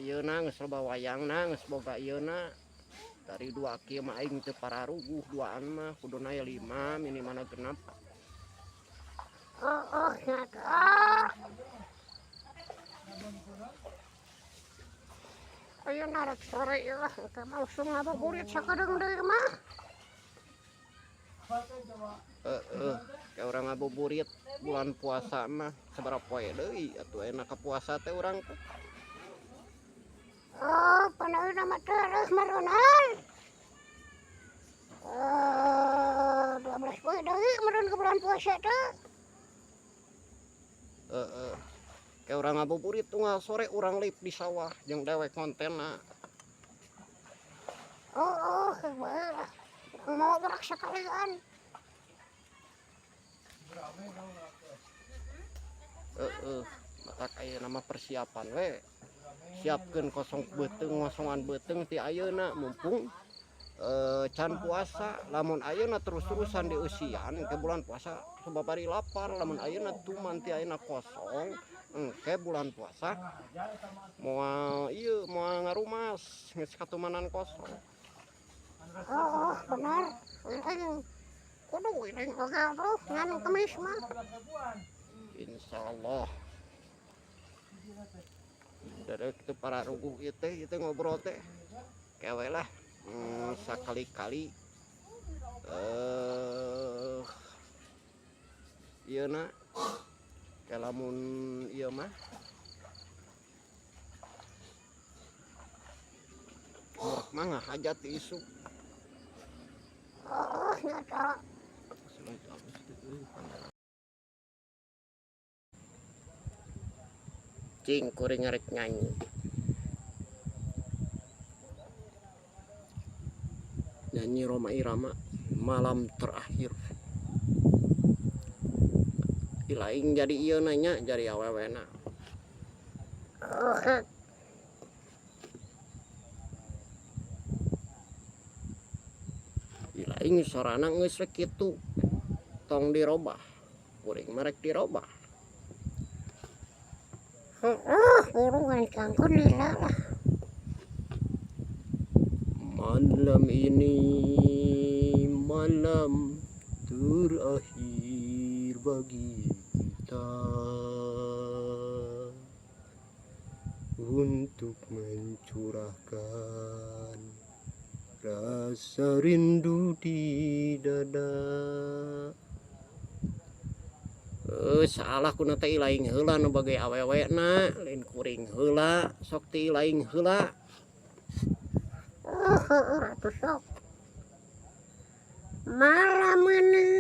Speaker 3: ieuna, geus loba wayangna, geus boga ieuna. Dari 2 kieu mah aing teu pararuguh duaan mah kuduna aya 5 minimalna 6.
Speaker 2: Oh, oh, nyata. Ayeuna rek sore ieu lah, engke mah usum ngabuburit sakedeung deui mah.
Speaker 3: Heeh, kayak urang ngabuburit bulan puasa mah sabaraha poe deui atuh enak ka puasa teh urang teh.
Speaker 2: Oh, panaeuna mah terus meureunan. Oh, 12 poe deui meureun ke bulan puasa teh.
Speaker 3: Heeh. Kayak urang ngabuburit unggal sore urang live di sawah jeung dewek kontenna.
Speaker 2: Oh, oh, bae lah. Mau gerak sekalian.
Speaker 3: Heeh, matak ayeuna mah persiapan we. Siapkeun kosong beuteung, ngosongan beuteung ti ayeuna mumpung can puasa. Lamun ayeuna terus-terusan dieusian engke bulan puasa sababari lapar. Lamun ayeuna tuman ti ayeuna kosong engke bulan puasa moal ieu moal ngarumas geus katumanan kosong.
Speaker 2: Oh, benar. Aing kudu aing oge atuh ngan kemis mah.
Speaker 3: Insyaallah. Dari itu para ruguh ieu teh, ieu teh ngobrol teh. Kewe lah. Sakali-kali ieu na ke lamun ieu mah murah mah ngahajat isuk.
Speaker 2: Oh, nyata.
Speaker 3: Cing kuring ngarek nyanyi. Nyanyi Rhoma Irama malam terakhir. Ilaing jadi ieu nanya jadi awewena. Ilaing sorana geus we kitu. Tong dirobah. Kuring mah rek dirobah.
Speaker 2: Heeh, Buru ngacangkeun lila lah.
Speaker 3: Malam ini malam terakhir bagi kita untuk mencurahkan rasa rindu di dada. Eh, salah kuna teh, lain heula nu bagai awewe na, lain kuring heula, sok ti lain heula.
Speaker 2: Oh, heueuh atuh sok. Malam ini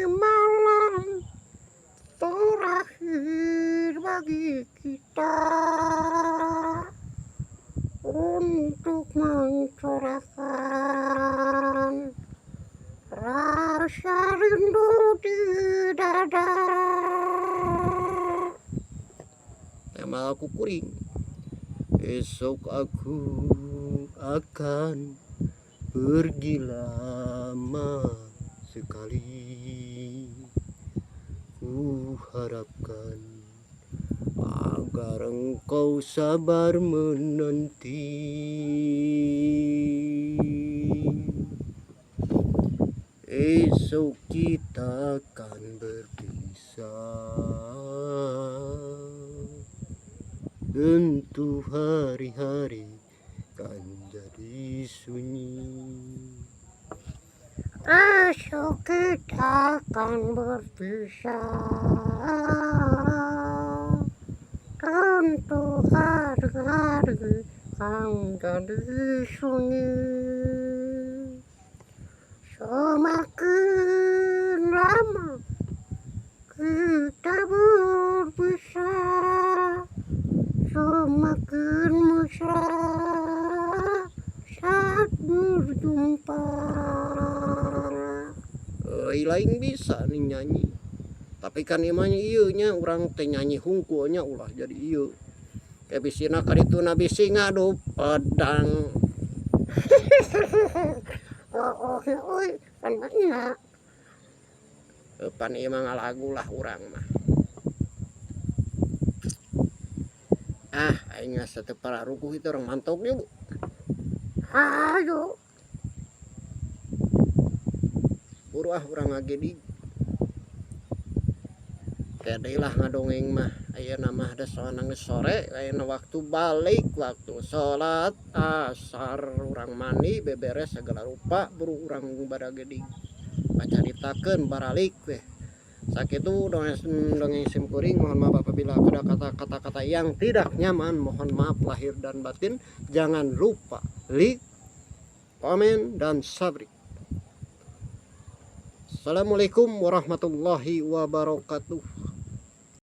Speaker 2: malam terakhir bagi kita untuk mencurahkan rasa rindu di dada.
Speaker 3: Tema aku kuring. Esok aku akan pergi lama sekali. Ku harapkan agar engkau sabar menanti. Esok kita akan berpisah. Tentu hari-hari kan jadi sunyi.
Speaker 2: Esok kita akan berpisah. Tentu hari-hari kan jadi sunyi. Semakin lama kita berpisah, semakin mesra saat berjumpa.
Speaker 3: Euy, lain bisa nih nyanyi. Tapi kan ieu mah ieu nya, urang teh nyanyi hungkul nya, ulah jadi ieu. Kayak bisina kadituna bisi ngadu pedang.
Speaker 2: Oh, euy, kan nya.
Speaker 3: Pan ieu mah ngalagu lah urang mah. Ah, aing asa teu pararuguh itu, urang mantok yuk.
Speaker 2: Ayo.
Speaker 3: Buru ah, urang ngagedig. Kede lah ngadongeng mah. Ayeuna mah da soanang geus sore, ayeuna waktu balik, waktu salat asar, urang mandi, beberes segala rupa, buru urang baragedig. Pacaritakeun baralik weh. Sakitu dongeng dongeng sim kuring, mohon maaf apabila ada kata-kata yang tidak nyaman, mohon maaf lahir dan batin. Jangan lupa like, komen, dan subscribe. Assalamualaikum warahmatullahi wabarakatuh.